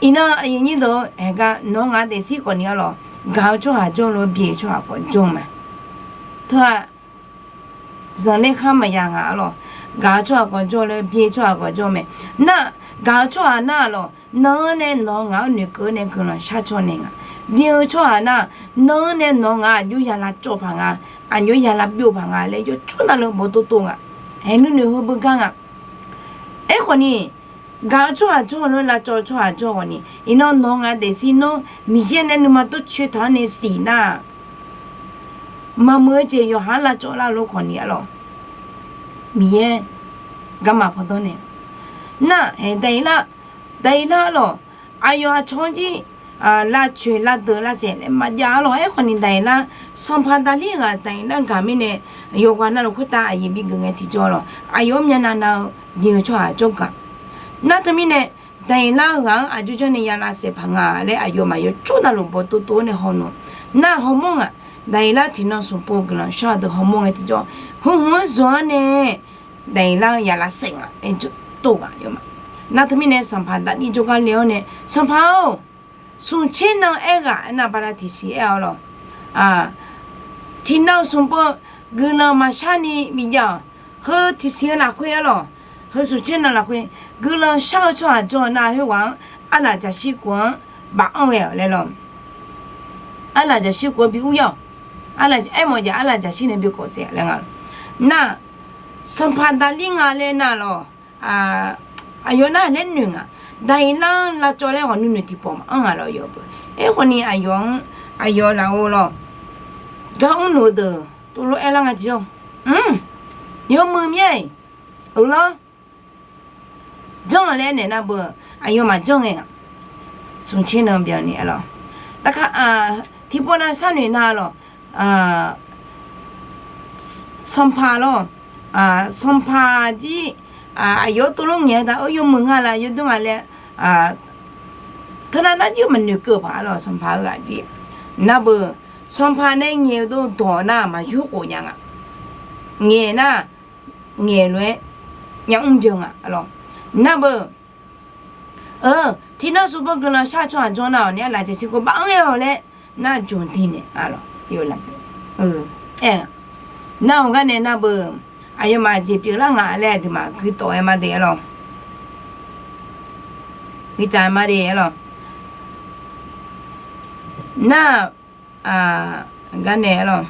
Iqnan aqyuif nyir deuq-eu haeqgar nawq-eu ngaq daefzir khawfni arlawq, gaq-eu tsawrhaq jawr lof-aer bye-eu tsawrhaq khawf jawr-eu ma. Teu-aq, zanqler khar maqya nga arlawq, gaq-eu tsawrhaq khawf jawr lof-aer bye-eu tsawrhaq khawf jawr-eu mae. Nar, gaq-eu tsawrhaq nar arlawq, nan-anr nae nawq-eu ngaq-anr noeqkeuv-awr nae guiqlanq shar caw naeq nga. Bye-eu tsawrhaq nar, nan-anr nae nawq-eu ngaq aqjox ya lavcawv paq nga, aqjox ya lavbyov paq nga laer yawcawr navluf bawqtov tov nga. Haeq nuinoeq heu beugar nga. Aerkhawfni, gaq-eu tsawrhaq jawr lof-aer lavcawv-eu tsawrhaq jawr khawfni, iqnan nawq-eu ngaq daefzir nawr Miqyaer nae nuima tov coer taq-anr nae siq nar, maqmuiq-eu jeq yawqha-anr lavcawv lar lof khawfni arlawq, Miqyaer garma pawdanr nae. Nar, haeq Daqyeqlar, Daqyeqlar arlawq, aqyawf aqcawq-anr jir lavcoeq lavdeuq lavsaef laer maqjav arlawq. Aerkhawfni Daqyeqlar, Sanqpaq Daqlir ghaq Daqyeqlar gaq mirnae, yawqghaq navluf khoertav aqyuif bigeuf ngae tiqjawr lawq, aqyawf-anr myavnav nav-eu bye-eu tsawrhaq jawrganq. Nar teumirnae, Daqyeqlar ghaq-anr aqjox janrnae ya lavsaef paq nga laer aqyawfmaf yawcawr navluf bawqtov tov-awr nae hawnmr. Nar hawmawr ngaq, Daqyeqlar tiqnan smqpov guiqlanq shar-eu deuq hawmawr ngae tiqjawr, heu hmq-anr zmq-anr nae Daqyeqlar-anr ya lavsaef nga aer tov ghaq yawma. Nar teumirnae Sanqpaq Daqlir jawrgar le-awr nae, Sanqpaq-or, smqtser nan aerghaq aernar bala tiqsiq aer-awr lawq, tiqnan smqpov guiqlanq maqshar ni bijav-awq. Heu tiqsiq-eu lafkhoer arlawq, heu smqtser nan lafkhoer guiqlanq shar-eu tsawrhaq jawr-eu nar khoerghaq-anr arlaq jaqshir kov-anr baf anr ghae-awq laer lawq. Arlaq jaqshir kov-anr bi ur ya-awq. Aermawf jav arlaq jaqshir nae bi kawf saef laer nga lawq. Nar, Sanqpaq Daqlir nga laer nar lawq, aqyawf nar laer noeq nga. Daqyeqlar-anr lavcawv laer ghawq nuinoeq tiqpawf maqanr nga lawq yawf beu. Aerkhawfni aqyawf-anr, aqyawf lafov lawq, gar mrluf-eu deuq tovlof aerlar nga tiqjawr, yawmuiq mir-a, eu lawr, janr-a laer aernaeq nar beu, aqyawfmaf janr ngae nga. Smqtser nan byanni arlawq, tiqpov nav sharnoeq nar lawq, Sanqpaq lawq, Sanqpaq jir aqyawf-anr tovlof ngaeq-a taq-eu yawmuiq nga laf yawdmr nga laer, teunav nar jir maqnoeq keuv paq arlawq, Sanqpaq-eu ghaq jir. Nar beu, Sanqpaq nae ngaeq-eu dov dawq nar maqyur khof nya nga. Ngaeq nar, ngaeq lof-aer nyamr byan nga lawq. Nar beu, tiqnan smqpov guiqlanq shar-eu tsawrhaq jawr nar-awq nae arlaq jaqshir kov baf anr ghae-awq laer nar jmq diq naeq arlawq. Aer, nar-awq gar nae nar beu, aqyawfmaf jeq pyeuflar nga laer aqduimaf guitawf-aer ma de arlawq. Guitaf-aer ma de arlawq. Nar, gar nae arlawq,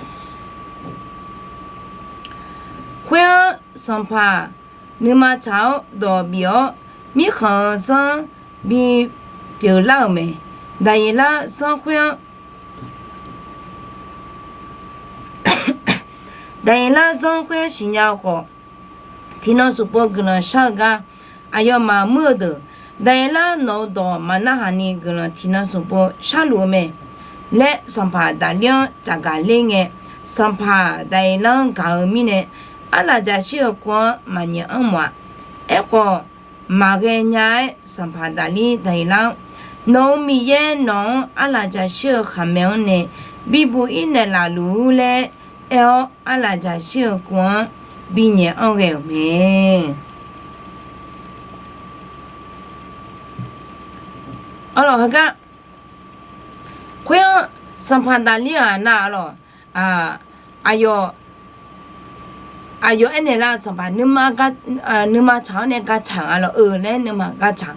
khoer-anr Sanqpaq nuima tsaq-awr dawq bif-awr, mirkhanq-eu zanr bipyeuf lar-euq mae. Daqyeqlar zanr khoer-anr Daqyeqlar zanr khoer siqnya-eu khawf, tiqnan smqpov guiqlanq shar-eu gar aqyawfmaf muir-eu deuq, Daqyeqlar nawq-eu dawq maqnarhaq ni guiqlanq tiqnan smqpov sharluf-eu mae laer Sanqpaq Daqlir-anr tsafgaq ler ngae, Sanqpaq Daqyeqlar-anr gaq-eu mirnae, arlaq jaqshir-eu kov-anr maqnyaef anr mawf-a. Aerkhawf, maqghae nya-aer Sanqpaq Daqlir Daqyeqlar-anr, nawq-euq Miqyaer nawq-anr arlaq jaqshir-eu khaqmae-anr nae bibuq ir naeqlaf luf-ur laer aer-awr, arlaq jaqshir-eu kov-anr binyaef anr ghae-euq mae. Arlawq heugar, khoer-anr Sanqpaq Daqlir-aq nar arlawq, aqyawf, aqyawf aernaeq lar-eu Sanqpaq nuima tsaq-awr nae gatsaq-a lawq, eu laer nuima gatsaq,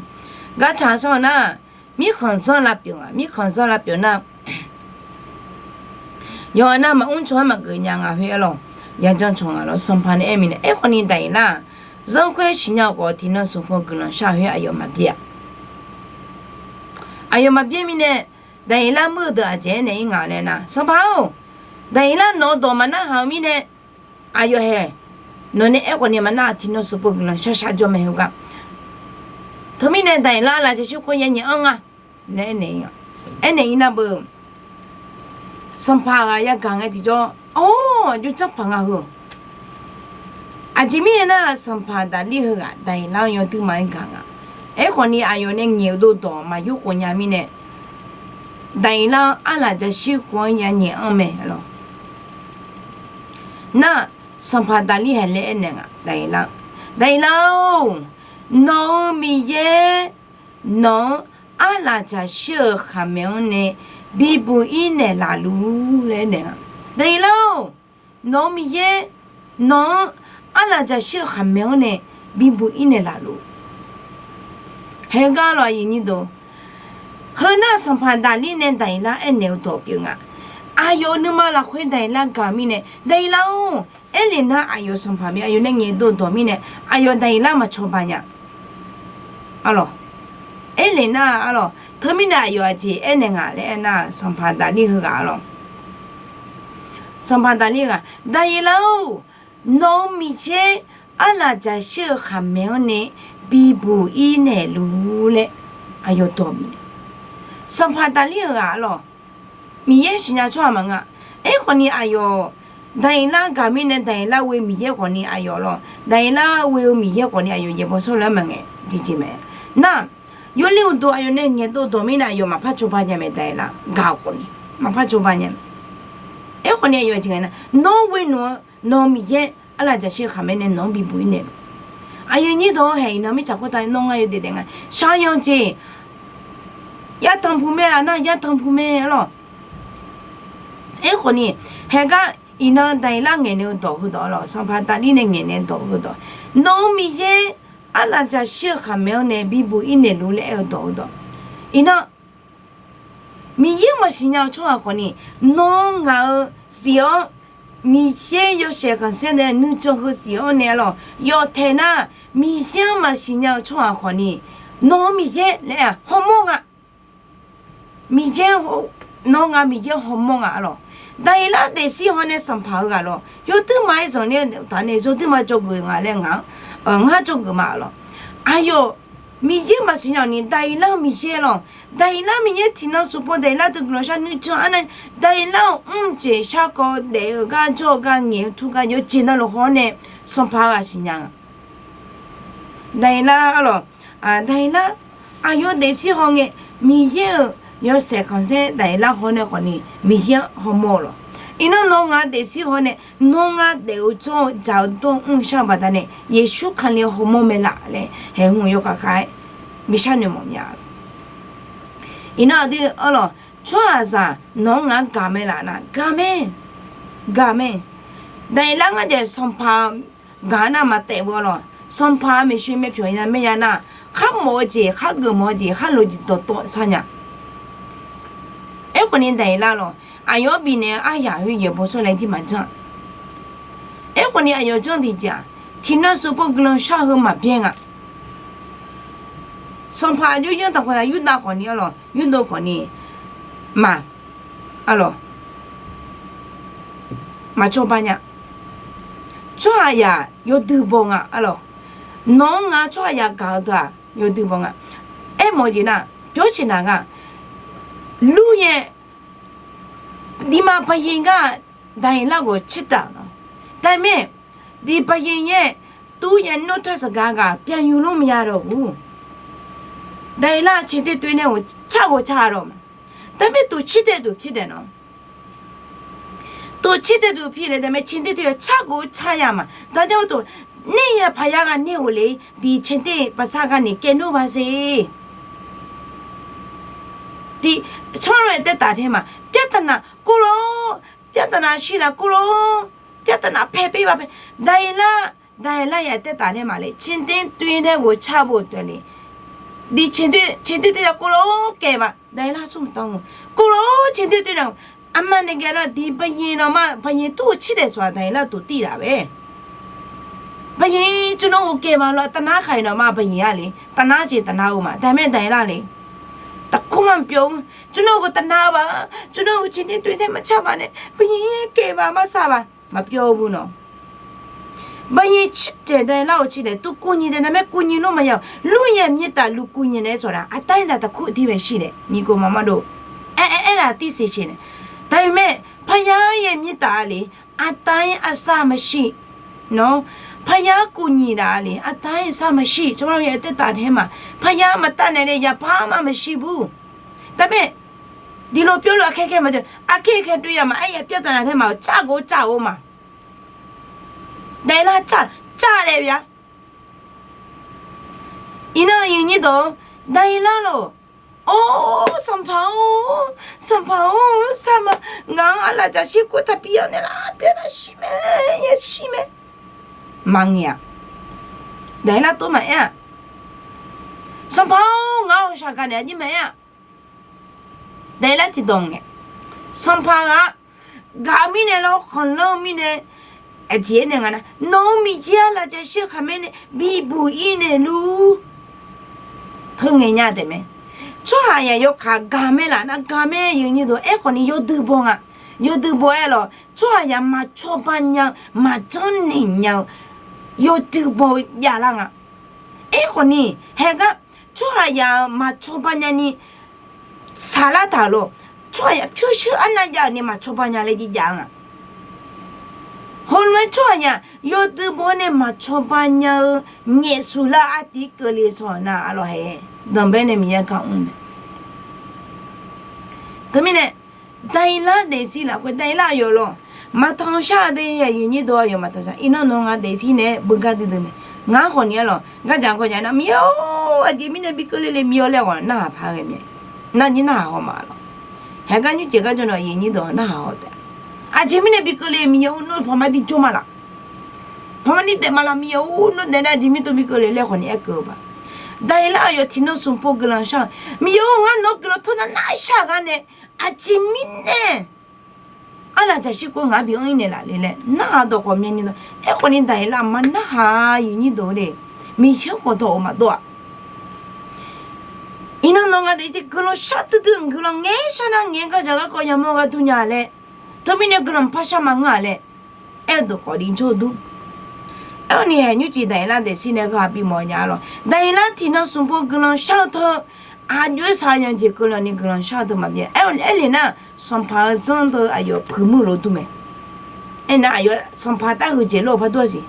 gatsaq sawr-eu nar, mirkhanq zanr lavpyeuf nga, mirkhanq zanr lavpyeuf nar, yawqha nar maqmr caw-aer maqgeuf nya nga khoer arlawq, yajanr caw nga lawq. Sanqpaq nae aer mirnae, aerkhawf ni Daqyeqlar-aq, zanr khoer siqnya-eu khawf tiqnan smqpov guiqlanq shar khoer aqyawf maqbyav-a. Aqyawf maqbyav mirnae, Daqyeqlar muir-eu deuq aqjeq aernaeq ir ngaq laer nar, Sanqpaq-or, Daqyeqlar nawq-eu dawq maqnarhaq-eu mirnae, aqyawf hae nawq nae aerkhawf ni maqnar-aq, tiqnan smqpov guiqlanq shar shar jawr mae heugar. Teumirnae Daqyeqlar lafjaqshir khoer yanyaef anr nga laer aernaeq ir nga. Aernaeq ir nar beu, Sanqpaq ghaq yagaq ngae tiqjawr, or, aqjox janrpaq nga heu. Aqjeq mirnae nar, Sanqpaq Daqlir heughaq Daqyeqlar-anr yawduirma-aer gaq nga. Aerkhawf ni aqyawf nae ngaeq-eu dov dawq maqyur khof nya mirnae, Daqyeqlar-anr arlaf jaqshir khof-anr yanyaeq-anr mae lawq. Nar, sanqpaq Daqlir haiq laer aernaeq nga, Daqyeqlar, Daqyeqlar-or, nawq-euq Miqyaer nawq-anr arlaf jaqshir-euq khaqmae-anr nae bibuq ir naeqlaf luf laer aernaeq nga. Daqyeqlar-or, nawq-euq Miqyaer nawq-anr arlaf jaqshir-euq khaqmae-anr nae bibuq ir naeqlaf luf. Haegar lawq, aqyuif nyir deuq, heu nar sanqpaq Daqlir nae Daqyeqlar aernaeq-eu dawq pyeuf nga. Aqyawf nuima lafkhoer Daqyeqlar gaq mirnae, Daqyeqlar-or, aerlef nar aqyawf sanqpaq bi aqyawf nae ngaeqdov dawq mirnae, aqyawf Daqyeqlar maqcawba nya. Arlawq, aerlef nar arlawq, teumirnae aqyawf aqjeq aernaeq nga laer aernar, sanqpaq Daqlir heughaq arlawq, sanqpaq Daqlir ghaq, Daqyeqlar-or, nawq-euq Miqyaer arlaf jaqshir-euq khaqmae-anr nae bibuq ir naeqluf laer aqyawf dawq bif nae, sanqpaq Daqlir-euq ghaq arlawq, Miqyaer siqnya tsawrhaq maqngeur-a. Aerkhawfni aqyawf Daqyeqlar gaq mirnae, Daqyeqlar ghoe-eu Miqyaer khawfni aqyawf lawq, Daqyeqlar ghoe-eu Miqyaer khawfni aqyawf yaeqbawq sawrlar-eu maqngaeq tiqjeq mae. Nar, yawler uqduq aqyawf nae ngaeqdov dawq mirnae aqyawf maqpar cawba nya mae, Daqyeqlar gaq-eu khawfni maqpar cawba nya mae. Aerkhawfni aqyawf jeq ngae nar, nawr ghoe noeq-eu nawq-euq Miqyaer arlaf jaqshir-eu khaqmae nae nawq-anr bibuq ir naeq luf. Aqyuif nyir deuq-anr haeq iqnan mirtsaq khoertav nawr ngar yawdaef daef nga. Shaqyanq jeq yartanq pu mae laf nar, yartanq pu mae arlawq. Aerkhawfni, haegar iqnan Daqyeqlar ngaeqnaeq-eu dawq heudawq arlawq, sanqpaq Daqlir nae ngaeqnaeq-eu dawq heudawq, nawq-euq Miqyaer arlaf jaqshir-eu khaqmae-anr nae bibuq ir naeq luf laer aer-eu dawq heudawq, iqnan Miqyaer maqsiq nya-eu tsawrhaq khawfni, nawr ngaq-euq zif-awr Miqyaer yawshaef khanqsaer nae nuijan heu zif-awr nae arlawq, yawf taeq nar, Miqyaer-anr maqsiq nya-eu tsawrhaq khawfni, nawq-euq Miqyaer laer hawmawr nga. Miqyaer, nawr ngaq Miqyaer hawmawr nga arlawq. Daqyeqlar daefzir haw nae sanqpaq-eu ghaq lawq, yawduirma-aer zanqler-eu taf nae yawduirma dzawgeuf nga laer ngaq-anr, ngar dzawgeuf ma arlawq. Aqyawf Miqyaer maqsiq nya-awq ni, Daqyeqlar-eu Miqyaer lawq. Daqyeqlar Miqyaer tiqnan sufpov Daqyeqlar deuq guiqlanq shar nuijan arnav, Daqyeqlar-euq mrjeq sharkawv daef-eu gar jawr-eu gar ngaeq-eu tur gar yawjeq navluf haw-awr nae sanqpaq ghaq siqnya nga. Daqyeqlar arlawq, Daqyeqlar aqyawf daefzir haw ngae, Miqyaer-euq yawshaef khanqsaer Daqyeqlar haw nae khawfni Miqyaer hawmawr-eu lawq. Iqnan nawr ngaq daefzir haw nae, nawr ngar daef-eu jawr-eu dzaq-eu dawr mr shar-eu baqdanae Yeqsur Kali hawmawr mae laf laer haeq hmq yawkhav khav-aer bi sharnoeq mawf mya. Iqnan aqdui arlawq, tsawrhaqzaq nawq-anr ngaq-anr gaq mae laf nar, gaq mae, gaq mae. Daqyeqlar ngar jaeq sanqpaq gaq nar maqtaef beu arlawq, sanqpaq maeqshi maeqpyawq ya maer ya nar, khar mawf-eu jeq, khar geufmawf-eu jeq, khar loq jeq dawqtawv sar nya. Aerkhawfni Daqyeqlar lawq, aqyawf-anr bifnaeq-eu aryaq khoer yaeqbawq sawr laer jir maqjanr-a. Aerkhawfni aqyawf janr tiqjeq-aq, tiqnan sufpov guiqlanq shar heu maqbyaer nga. Sanqpaq aqjox yanr taqkhof-a, Yurdav khawfni arlawq, Yurdav khawfni maq, arlawq, maqcawba nya. Tsawrhaqzaq yawdui baw nga arlawq. Nawq-anr ngaq tsawrhaqzaq gaq-eu deuq-aq yawdui baw nga. Aermawf-eu jeq nar, pyawr siq naq gar, lur yaer, diqma Baqyaer gar, Daqyeqlar ghawq cirtaq-awq. Daqmaer, diq Baqyaer yaer, tur yaer nmr taer saqgaq gaq pyaq nymr lor maqya dawq gu. Daqyeqlar caer taer toer nae car ghawq car-a dawq ma. Daqmaer tuq cir tae tuq pir daeq nawq. Tuq cir tae tuq pir daeq daqmaer caer taer toer car ghawq car ya ma. Daqjav-eu tuq, naer ya paqya ghaq naer ghawq le, diq caer taer paqsar ghaq naeq kaev nmr ba ser. Diq, tsawrhaq-aer taer taf tae ma. Pyaer taq naq kov lor, pyaer taq naq shir laf kov lor, pyaer taq naq pae paer ba pae. Daqyeqlar, Daqyeqlar ya taer taf tae ma le, caer taer toer nae ghawq car bo tae le. Diq caer taer, caer taer toer ya kov lor kaev ba. Daqyeqlar smr maqtawv-a. Kov lor caer taer toer nae. Aqma nae gaeq lar diq Baqyaer nawmaf, Baqyaer tur-eu cir daeq sawq-aq Daqyeqlar tuq tir laf bae. Baqyaer tsawrnawr ghawq kaev ma lawr, taf nar khaq-iq nawmaf Baqyaer-a le, taf nar jeq taf nar-eu ma, daqmaer Daqyeqlar le. Taqkur ma pyawv-eu, tsawrnawr ghawq taf nar-eu ba, tsawrnawr ghawq caer taer toer tae maqcar ba nae, Baqyaer kaev ba marsar ba, maqpyawv-eu bu nawq. Baqyaer cir daeq Daqyeqlar-euq cir daeq tur kuv nyi daeq daqmaer kuv nyi lor maqya-awq, lur yaer myaer taf lur kuv nyi nae sawq nar, aqda-aer taq taqkur tir bae shir daeq nyiq kov maqmar dov. Aer aer aer laf tir siq siq nae. Daqmaer paqya yaer myaer taf-a le, aqda-aer arsar maqshir. Nawr, paqya kuv nyi laf-a le, aqda-aer sar maqshir, tsawrmyanr ya taer taf tae ma. Paqya maqtaf naeq nae yaqpar ma maqshir bu. Daqmaer, Diqlo pyawrluf aqkhaer khaer maqjawr, aqkhaer khaer doer ya ma, aryaf pyar taf naf tae ma-euq, car gov car-eu ma. Daqyeqlar car, car laer-eu ya. Iqnan aqyuif nyir dawq-eu, Daqyeqlar lor, or, sanqpaq-or, sanqpaq-or, sar ma, ngaq-anr arlaf jaqshir kur taqbi-anr naeqlaf, byaernar shir mae, ya shir mae. Maqngaeq-aq, Daqyeqlar tov maqaer-aq, sanqpaq-or, ngaq-awr shaqgaq naeq-a jir maqaer-aq, Daqyeqlar tiqdawq ngae, sanqpaq ghaq gaq-eu mirnae lawr khanqlanr-eu mirnae, aqjeq aernaeq nga nar, nawq-euq Miqyaer arlaf jaqshir-eu khaqmae nae bibuq-ir naeqluf. Teungae nya taef mae. Tsawrhaqzaq yawkaq gaq mae laf nar gaq mae, aqyuif nyir dawq, aerkhawf ni yawdui baw nga. Yawdui baw-aer lawq, tsawrhaqzaq maqcawba nya-eu, maqjanr naeq nya-eu, yawdui baw-eu javlar nga. Aerkhawf ni, haegar tsawrhaqzaq-euq maqcawba nyani saqlar taq-euq lor, tsawrhaqzaq pyurshuir arnav jav-euq ni maqcawba nya laer jirjav-a nga. Hawlof-aer tsawrhaqzaq yawdui baw-awr nae maqcawba nya-eu nyaefsuf lar-eu artiv keuvle saw-euq nar arlawq hae, danqbae nae Miqyaer gar mr mae. Teumirnae, Daqyeqlar daefzir lafkhoer, Daqyeqlar aqyawf lawr, maqtanq shar-eu de, aqyuif nyir dawq, aqyawf maqtanq shar. Iqnan nawq-anr ngaq daefzir nae-aer beugar duidui mae. Ngaq-anr khawf ni-aer lawq, gardzaq gardzaq nar Miqyaer-or, aqjeq mirnae bi keuvle le Miqyaer laer ghawq narhaq par ghae mae. Nar jir narhaq haw ma lawq. Haegar nymrcif gar jawr nawq, aqyuif nyir dawq, narhaq haw taef-a. Aqjeq mirnae bi keuvle Miqyaer-or, nawr paqma dir jawr ma laf. Paqma ni daef ma laf Miqyaer-or, nawr daef nar aqjeq mirnae bi keuvle laer khawf ni aer keuv-eu ba. Daqyeqlar aqyawf tiqnan smq pov guiqlanq shar-eu, Miqyaer-or, ngar nawq-anr guiqlanq tawr nar narshar gar nae, aqjeq mirnae arlaf jaqshir kur ngaq-anr bi anr-ir naeqlaf le laer narhaq dawqkhawf myavni dawq. Aerkhawf ni Daqyeqlar maqnarhaq-a, aqyuif nyir dawq de. Miqyaer khawf dawq-euq maqdov-aq. Iqnan nawq ngaq daefzir guiqlanq shar duidui, guiqlanq ngaeq-aer shar nar ngaeq-aer gardzaq garkawv yamawr ghardur nya laer, teumirnae guiqlanq par shar maqngeur-a laer aer-eu dawqkhawf ni jawr-eu dur. Aerkhawf ni haeq nymrcif Daqyeqlar daefzir nae ghaq bimawf nya lawq. Daqyeqlar tiqnan smq pov guiqlanq shar-eu teu, aqjox-aer saqyanq jeq keuvle ni guiqlanq shar-eu teu maqbyav. Aer-eu aerle nar, sanqpaq-eu zanr deuq aqyawf puiq muiq lof dur mae. Aernar aqyawf sanqpaq tar huiq jeq lof-eu par dur-a siq.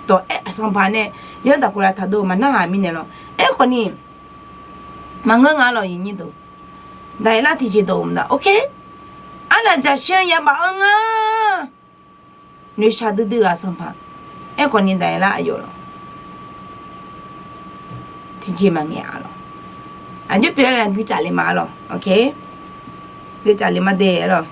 Dawq-aer sanqpaq nae yawr daqkhof lav taqdov maqnarhaq mirnae lawr. Aerkhawf ni maqngeur nga lawq, aqyuif nyir dawq. Daqyeqlar tiqjeq dawq-euq maqdav, ok. Arlaf jaqshir-anr yabaf-anr nga. Noeqshaq duidui ghaq sanqpaq. Aerkhawf ni Daqyeqlar aqyawf lawq, tiqjeq maqngaeq-a lawq. Aqjox pyeuf-aer nae guicaf le ma lawq, ok. Guicaf le ma de lawq.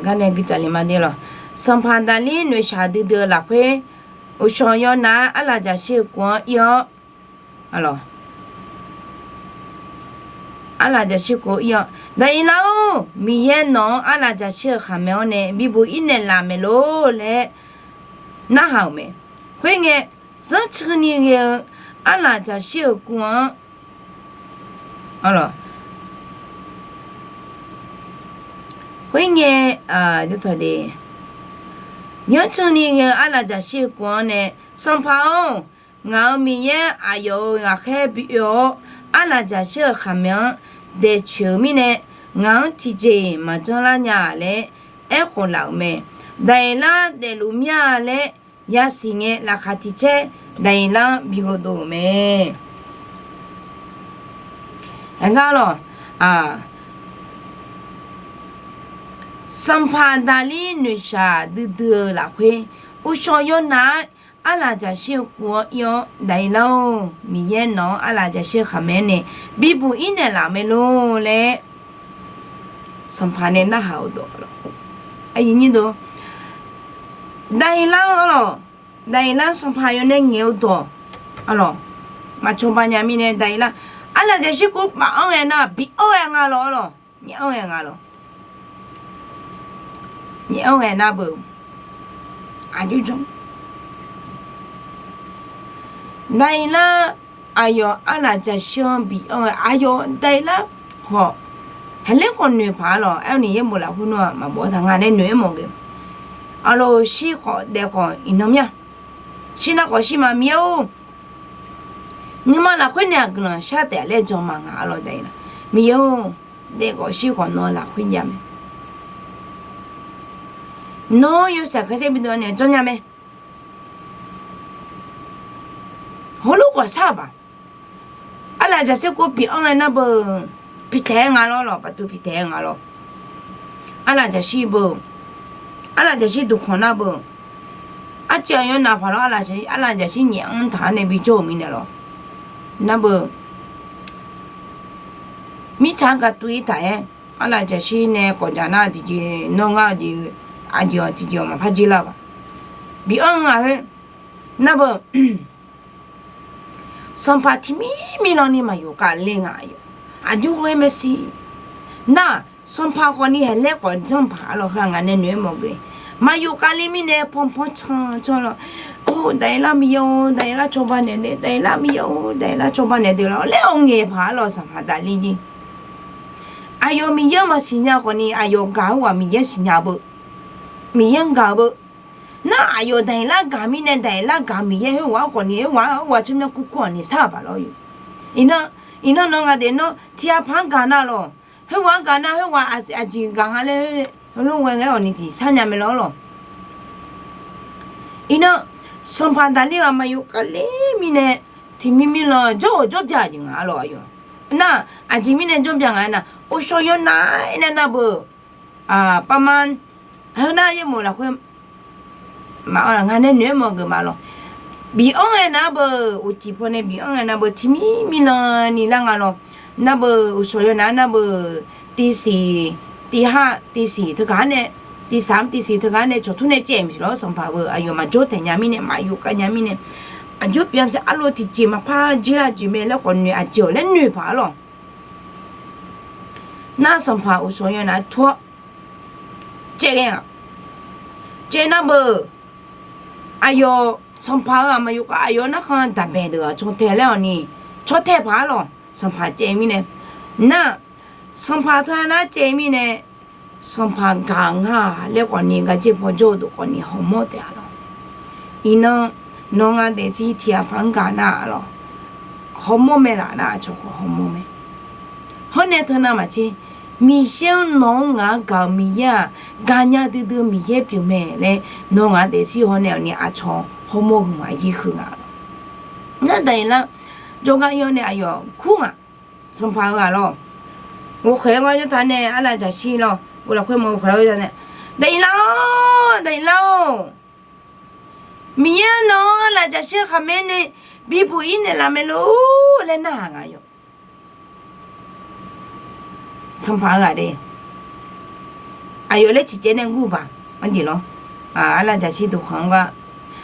Gar nae guicaf le ma de lawq. Sanqpaq Daqlir noeqshaq duidui-eu lafkhoer, uqshawq yawnav-aer arlaf jaqshir-eu kuv-anr ir-awr, arlaf jaqshir kuv-anr ir-awr, Daqyeqlar-or, Miqyaer nawq-anr arlaf jaqshir-eu khaqmae-anr nae bibuq-ir naeqlaf maeq lor laer narhaq-euq mae. Khoerngae, zanrcuini ghae-eu arlaf jaqshir-euq kuv-anr, khoerngae, zanrcuini ghae-eu arlaf jaqshir-eu kuv-anr nae, Sanqpaq-or, ngaq-euq Miqyaer aqyawf-euq ghaqkhaer bi oe-awr, arlaf jaqshir-euq khaqmae-anr daeqcoeq-eu mirnae, ngaq-anr tiqjeq maqjanr lar nya laer aerkhof laf-euq mae. Daqyeqlar daefluf mir-a laer yasiq ngae, laqkhaq tiq caer Daqyeqlar-anr bi ghofdov-euq mae. Aergar lawq, Sanqpaq Daqlir noeqshaq duidui-eu lafkhoer, uqshawq yawnav-aer arlaf jaqshir-eu kuv-anr ir-awr, Daqyeqlar-or, Miqyaer nawq-anr arlaf jaqshir-eu khaqmae-anr nae bibuq-ir naeqlaf mae lor laer, Sanqpaq nae narhaq-euq dawq lawq. Aqyuif nyir deuq, Daqyeqlar-eu arlawq, Daqyeqlar sanqpaq yawf nae ngaeq-eu dawq arlawq, maqcawba nya mirnae Daqyeqlar arlaf jaqshir kuv maqanr ghae nar, bianr ghae nga lawq arlawq, nyaef anr ghae nga lawq. Nyaef anr ghae nar beu, aqjox janr. Daqyeqlar aqyawf arlaf jaqshir-anr bianr ghae, aqyawf Daqyeqlar hawq, haqler khawf noeqpaq arlawq. Aerni yaerbof lafkhoer nar-aq maqbof taq nga nae noeq-aer mawf ghae. Arlawr, shir khawf daef khawf iqnan mir-a. Shir nar khawf shir ma, Miqyaer-or, nuima lafkhoer nae-aq guiqlanq shar taef laer jan ma nga. Arlawr, daef-ir nar, Miqyaer-or, daef khawf shir khawf nawr lafkhoer jav mae. Nawr yawshaef khaersaer bidov nae janrnya mae. Heulof khawf shar-eu baq. Arlaf jaqshir kov bianr ngae nar beu, pitaeq-aer nga lawr lawq, paqtuv pitaeq-aer nga lawr. Arlaf jaqshir beu, arlaf jaqshir duqkhanq nar beu, arciv aqyawf navpaq lawr, arlaf jaqshir nyaef-anr taq-anr nae bijawr-euq mirnae lawr. Nar beu, mirtsaq-anr gaqtuv-ir taq-aer, arlaf jaqshir nae kawqjaq nar tiqjeq nawr ngar-eu jeq, aqjeq-awq tiqjeq-awq maqpar jir lar-eu baq. Bianr-eu ghaq khoer nar beu, sanqpaq tiqmir mirlan ni maqyawf kavler nga. Aqjox ghoer maersir. Nar, sanqpaq khawfni haeq laer khawf janr paq-a lawr. Heu-aq ngaq nae noeq-aer mawf geuf, maqyawf kavler mirnae panpan can can lawr. Or, Daqyeqlar Miqyaer-or, Daqyeqlar cawba naeq de, Daqyeqlar Miqyaer-or, Daqyeqlar cawba naeq de lawr laer-awr ngaeq paq-a lawr. Sanqpaq Daqlir jir, aqyawf Miqyaer-anr maqsiq nya khawfni aqyawf gaq-eu ghaq Miqyaer siqnya beu, Miqyaer-anr gaq-eu beu. Nar aqyawf Daqyeqlar gaq mirnae, Daqyeqlar gaq Miqyaer khoerghaq-anr khawfni, khoerghaq-anr khoerghaq tsawrmyanr kurkur-awq ni shar-euq baq lawr-eu. Iqnan, iqnan nawr nga deuq nawr tiqghaq paq-anr gaq nar lawr. Khoerghaq-anr gaq nar khoerghaq aqjeq gaq nga laer heulof ghae ghae-awq ni tiqshar nya mae lawr lawr. Iqnan, sanqpaq Daqlir ghaq maqyawf kavler mirnae, tiqmir mirlan jawr-euq jawr bya jeq nga lawr. Nar, aqjeq mirnae jawr bya nga aernar, uqshawq yawnav-aer nae nar beu, pavma, heu nar yaerbof lafkhoer maqawr laq, ngaq nae noeq-aer mawf geuf ma lawr. Bianr ngae nar beu, uqcif pawnae bianr ngae nar beu, tiqmir mirlan ni lar nga lawr. Nar beu, uqshawq yawnav nar beu, tivsiq, tivhar tivsiq teugar nae, tivsaq tivsiq teugar nae cawqtur nae caev maqsiq lawr. Sanqpaq beu aqyawf maqjawr taeq nya mirnae, maqyawf kavnya mirnae, aqjox pyeuf-a maqsiq arlawr tiqjeq maqpar jir lar jeq mae laer khawf noeq aqjeq-awq laer noeq paq-a lawr. Nar sanqpaq uqshawq yawnav-aer tur-awr caev ghae-aq, caev nar beu, aqyawf sanqpaq-eu aqma yawkhav aqyawf narkhan daqbaeq deuq-aq caw tae laer-awq ni, caw tae paq-a lawq. Sanqpaq caev mirnae, nar, sanqpaq teu nar caev mirnae, sanqpaq gaq ngar-aq laer khawf ni, gaqjer paw jawr-eu deuq khawf ni hawmawr taef-a lawq. Iqnan, nawr nga daefzir tiqghaq paq-anr gaq nar-a lawq, hawmawr mae laf nar, aqcawq khawf hawmawr mae. Hawr nae teunav maqtser, Miqyaer-anr nawq-anr ngaq-anr gaq-eu Miqyaer-aq, gaqnya duidui-eu Miqyaer pyeuf mae laer nawr nga daefzir hawr nae-awq ni, aqcawq hawmawr heu ma, aqyir heu nga lawq. Nar Daqyeqlar jawrgar ir-awr nae aqyawf kur ngaq, sanqpaq-eu ghaq lawq. Ghovkhaeq-aer gar jawr taq nae arlaf jaqshir lawq, uvlafkhoer ma ghovkhaeq-aer gar jawr taq nae, Daqyeqlar-or, Daqyeqlar-or, Miqyaer nawq-anr arlaf jaqshir khaqmae nae bibuq ir naeqlaf mae lor laer narhaq ngaq yawq. Sanqpaq-eu ghaq de, aqyawf laer ciqcaev nae gur baq, arjeq lawr, arlaf jaqshir duqkhanq-anr gar,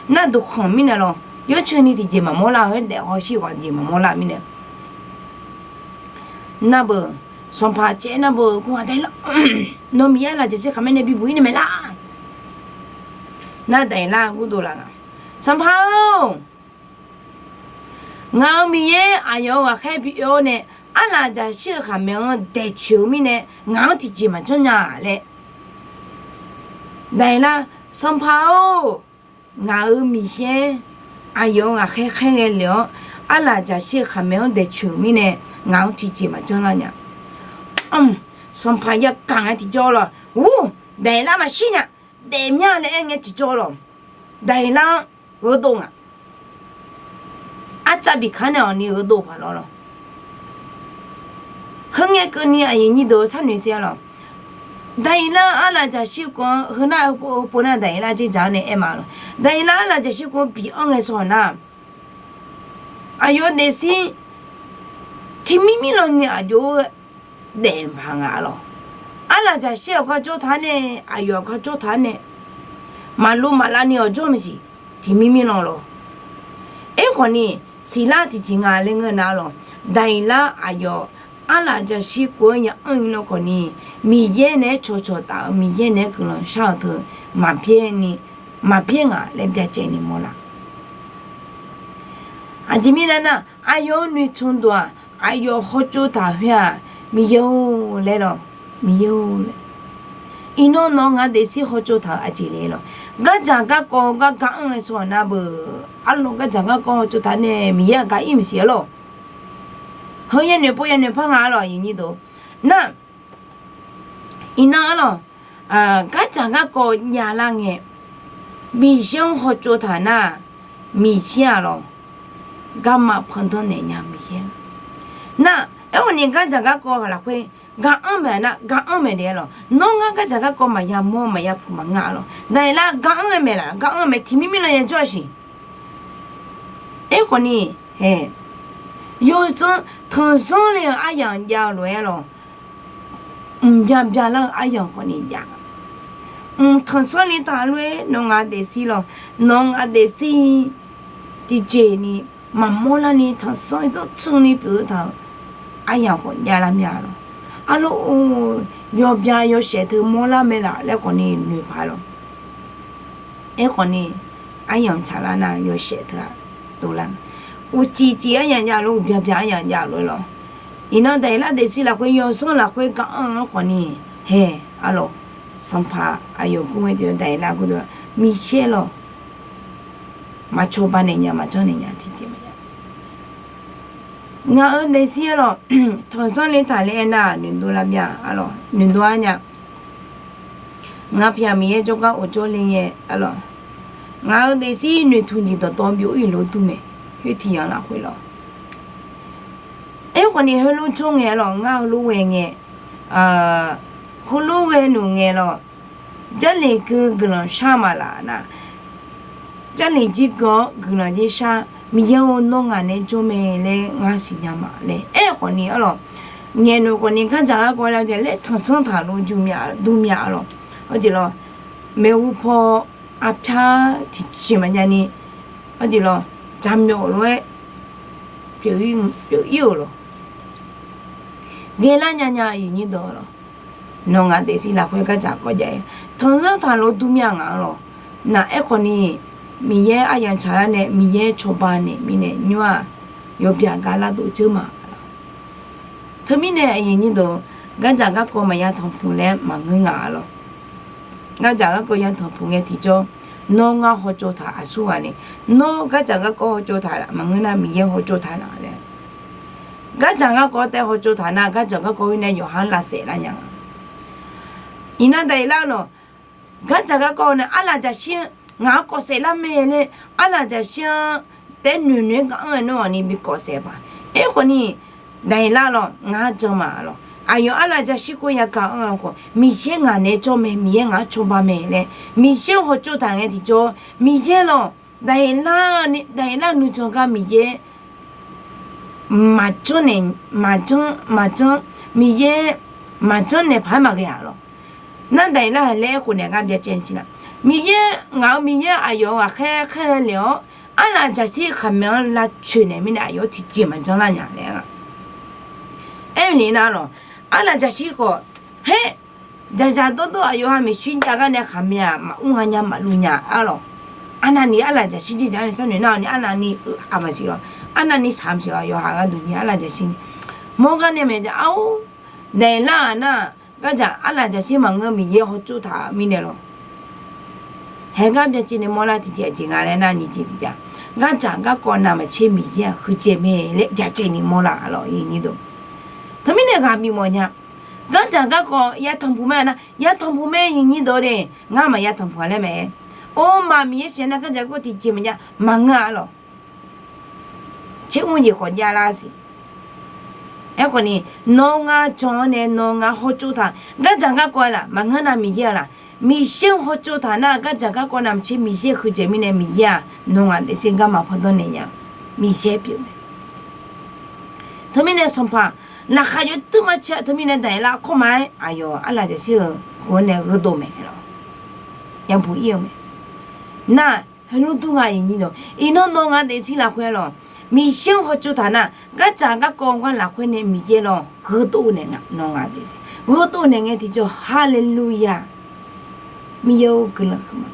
nar duqkhanq mirnae lawq, yawr ceuq ni tiqjeq maqmawr lar-awr, daef hawshir ghawq jeq maqmawr lar mirnae. Nar beu, sanqpaq caev nar beu, kur ngaq Daqyeqlar, nawq Miqyaer arlaf jaqshir khaqmae nae bibuq ir naeq mae lar. Nar Daqyeqlar gurdov laf nga, Sanqpaq-or, ngaq-euq Miqyaer aqyawf-euq ghaqkhaer bi oe-awr nae, arlaf jaqshir-euq khaqmae-anr daeqcoeq-eu mirnae, ngaq-anr tiqjeq maqjanr nya laer. Daqyeqlar, Sanqpaq-or, ngaq-euq Miqyaer aqyawf-euq ghaqkhaer khaerghae lef-awr, arlaf jaqshir-euq khaqmae-anr daeqcoeq-euq mirnae, ngaq-anr tiqjeq maqjanr lar nya. Sanqpaq yagaq ngae tiqjawr lawq, ur, Daqyeqlar maqshir nya, daefmya laer aer ngae tiqjawr lawq, Daqyeqlar-anr gheudov ngaq. Arcav bifkar nae-awq ni gheudov paq lawr lawq. Heu ngae keuvni aqyuif nyirdeuq-eu sharnoeq sher-a lawq. Daqyeqlar arlaf jaqshir kov-anr, heu nar-eu pov nar Daqyeqlar dzerdzaq-anr nae aer ma lawq. Daqyeqlar arlaf jaqshir kov-anr bianr ngae shawq nar, aqyawf daefzir tiqmir mirlan ni aqjox-aer daef paq nga lawq. Arlaf jaqshir-awq gar jawr taq-aer nae, aqyawf-awq gar jawr taq-aer nae, maqlo maqlav ni-awq jawr maqsiq, tiqmir mirlan lawq. Aerkhawf ni, siqlar tiqjeq nga laer ngeur nar lawq, Daqyeqlar aqyawf arlaf jaqshir kov-anr ya anr-ir lawr khawf ni, Miqyaer naeq-aer cawqcawq taf-eu, Miqyaer naeq-aer guiqlanq shar-eu teu maqbyaer ni, maqbyaer ngaq laer byacaevni mawrlar. Aqjeq mirnae nar, aqyawf-euq noeqtmq dawq-aq, aqyawf hawtsov taq khoer-aq, Miqyaer-or laer lawq, Miqyaer-or laer. Iqnan nawq-eu ngaq daefzir hawtsov taq-euq aqjeq le lawq. Gardzaq garkawv gar ga-anr ngae shawq nar beu, arlawq gardzaq garkawv hawtsov taq nae Miqyaer-aq ga-ir maqsiq arlawq. Heu yanoeq pov yanoeq par nga arlawq, aqyuif aqnyir deuq. Nar, iqnan arlawq, gardzaq garkawv javlar ngae, Miqyaer-anr hawtsov taq nar, Miqyaer-aq lawq, garma pandanr naeq nya Miqyaer. Nar, aerkhawf ni gardzaq garkawv lafkhoer ga-anr maeq nar, ga-anr maeq daef lawq. Nawr ngar gardzaq garkawv maqya mawr maqya puq maqngeur-a lawq. Daqyeqlar ga-anr-aer maeq laf, ga-anr-aer maeq tiqmir mir lan ya jawr-a siq. Aerkhawf ni, yawzanr tanqsanr le-euq aryamq jav-eu lof-aer lawq. Mq bya byalar-eu aryamq khawf ni jav. Mq tanqsanr le taq lof-aer nawq ngaq daefzir lawq. Nawq ngaq daefzir tiqjeq ni maqmawr larni tanqsanr zanrtsanr ni pyeuf-eu taq-euq aryamq khawf javlar mya lawq. Arlawq-or, yawbya yawshaef teu mawrlar mae laf laer khawf ni noeqpaq lawq. Aerkhawf ni, aryamq tsaqlar nar yawshaef teu-aq dovlar. Uqcif cif aryamq jav lof, uqbya bya aryamq jav lof-aer lawq. Iqnan daqyeqlar daefzir lafkhoer yawzanr lafkhoer ga-anr-eu-anr khawf ni, hae, arlawq, sanqpaq aqyawf kur ngae tiq daqyeqlar gurdov-a, Miqyaer lawq, maqcawba naeq nya maqjanr naeq nya tiqjeq maqya. Ngaq-euq daefzir arlawq, tanqsanr le taq laer aernar noeqdov lar mya arlawq, noeqdov-ar nya. Ngaq pyaq Miqyaer jawrgar of jawrle ngae arlawq, ngaq-euq daefzir noeqtmq jeq dawqtawv byov-ir lof dur mae. Khoer tiq yanq lafkhoer lawq. Aerkhawf ni heulof jawr ngae arlawq, ngar heulof ghae ngae, heulof ghae noeq ngae lawq, Jarlif keuv guiqlanq shar maqlaf nar, Jarlif jir geur-awr guiqlanq jir shar, Miqyaer-or nawr ngaq naeq-aer jawr mae laer ngar siqnya ma laer aerkhawf ni arlawq, ngaeq noeq khawf ni gardzaq garkawv laer tanqsanr taq lof dur mya arlawq. Arjeq lawq, maeqhu paw arpyar tiqjeq maqjav ni, arjeq lawq, jaqmyawf lof-aer pyeuf-ir-euq lawq. Ghaelar nya nya aqyuif aqnyir deuq lawq. Nawq ngaq daefzir lafkhoer gardzaq garkawv jav-aer tanqsanr taq lof dur mya ngaq arlawq. Naq aerkhawf ni, Miqyaer aryamq tsaqlar nae Miqyaer cawba naeq mirnae nymr-aq, yawbya gar lardov dzeur ma lawq. Teumirnae aqyuif aqnyir deuq, gardzaq garkawv maqya tanqpuq laer maqngeur nga lawq. Gardzaq garkawv ya tanqpuq ngae tiqjawr, nawr ngar hawtsov taq aqsur ghaq nae, nawr gardzaq garkawv hawtsov taq maqngeur nar Miqyaer hawtsov taq laf laer. Gardzaq garkawv taef hawtsov taq nar gardzaq garkawv-ir nae yawqha-anr lavsaef lar nya nga. Iqnan daqyeq lar lawq, gardzaq garkawv nae arlaf jaqshir ngaq-anr kawv saef lar mae laer, arlaf jaqshir-anr taef noeq noeq-aer gaq-anr-aer nawr-awq ni bi kawv saef paq. Aerkhawf ni, daqyeq lar lawq, ngar jan ma lawq. Aqyawf arlaf jaqshir khoer yagaq-anr-eu khawf, Miqyaer ngaq naeq-aer jawr mae, Miqyaer ngaq-anr cawba mae laer, Miqyaer hawtsov taq ngae tiqjawr, Miqyaer lawq, daqyeq lar nuijan gar Miqyaer maqjanr nae, maqjanr, maqjanr, Miqyaer maqjanr naeq paq-aer maqghae-a lawq. Nar daqyeq lar-aq laer aerkhof naeq ngar byacaevni siq laf. Miqyaer, ngaq-euq Miqyaer aqyawf-euq ghaqkhaer khaerghae lef-awr, arlaf jaqshir khaqmae-anr lavcoeq naeq mirnae aqyawf-anr tiqjeq maqjanr lar nya laer-a. Aermawf ni nar lawq, arlaf jaqshir khawf, haer, dzaqdzaq dawrdawr aqyawf ha maeqshi jav gar nae khaqmae-aq maqur nga nya maqluv nya arlawq. Arnavni arlaf jaqshir jir ja nae sharnoeq nar-awq ni arnavni-euq aqmaqsiq lawq. Arnavni saq maqsiq lawq, yawqha gharduq nyi arlaf jaqshir ni. Mawr gar nae maeq ja ar-or, daqyeq lar-aq nar, gardzaq arlaf jaqshir maqngeur Miqyaer hawtsov taq mirnae lawq. Haegar byacaevni mawrlar tiqjeq aqjeq nga laer nar nyiq jeq tiqjeq, gardzaq garkawv navmaqtser Miqyaer-aq huiqdzaeq mae laer byacaevni mawrlar lawq. Teumirnae ghaq bifmawf nya. Gardzaq garkawv ya tanqpuq mae nar, ya tanqpuq mae nyiq nyiq dawq de, ngar maqya tanqpuq-a laer mae. Or, maqmiq yaer siq nar gardzaq garkawv tiqjeq maqjav maqngeur-a lawq. Tser mr jeq khawf javlar siq. Aerkhawf ni, nawr ngar jan-anr nae nawr ngar hawtsov taq, gardzaq garkawv laf maqngeur nar Miqyaer-a laf, Miqyaer-anr hawtsov taq nar gardzaq garkawv navmaqtser Miqyaer huiqdzaeq mirnae Miqyaer-aq nawq ngaq daefzir garma pandanr naeq nya Miqyaer pyeuf mae. Teumirnae sanqpaq, laqkhaq yawduimar cae-a teumirnae daqyeq lar kawrma-aer aqyawf arlaf jaqshir-euq guv-anr nae gheudov mae lawq. Yabuq ir-eu mae. Nar, heulof dur nga iqnyir dawq. Iqnan nawq ngaq daefzir lafkhoer lawq, Miqyaer-anr hawtsov taq nar, gardzaq garkawv gar lafkhoer nae Miqyaer lawq gheudov naeq nga nawq ngaq daefzir. Gheudov naeq ngae tiqjawr, haleluya. Miqyaer-or guiqlanq huiqma.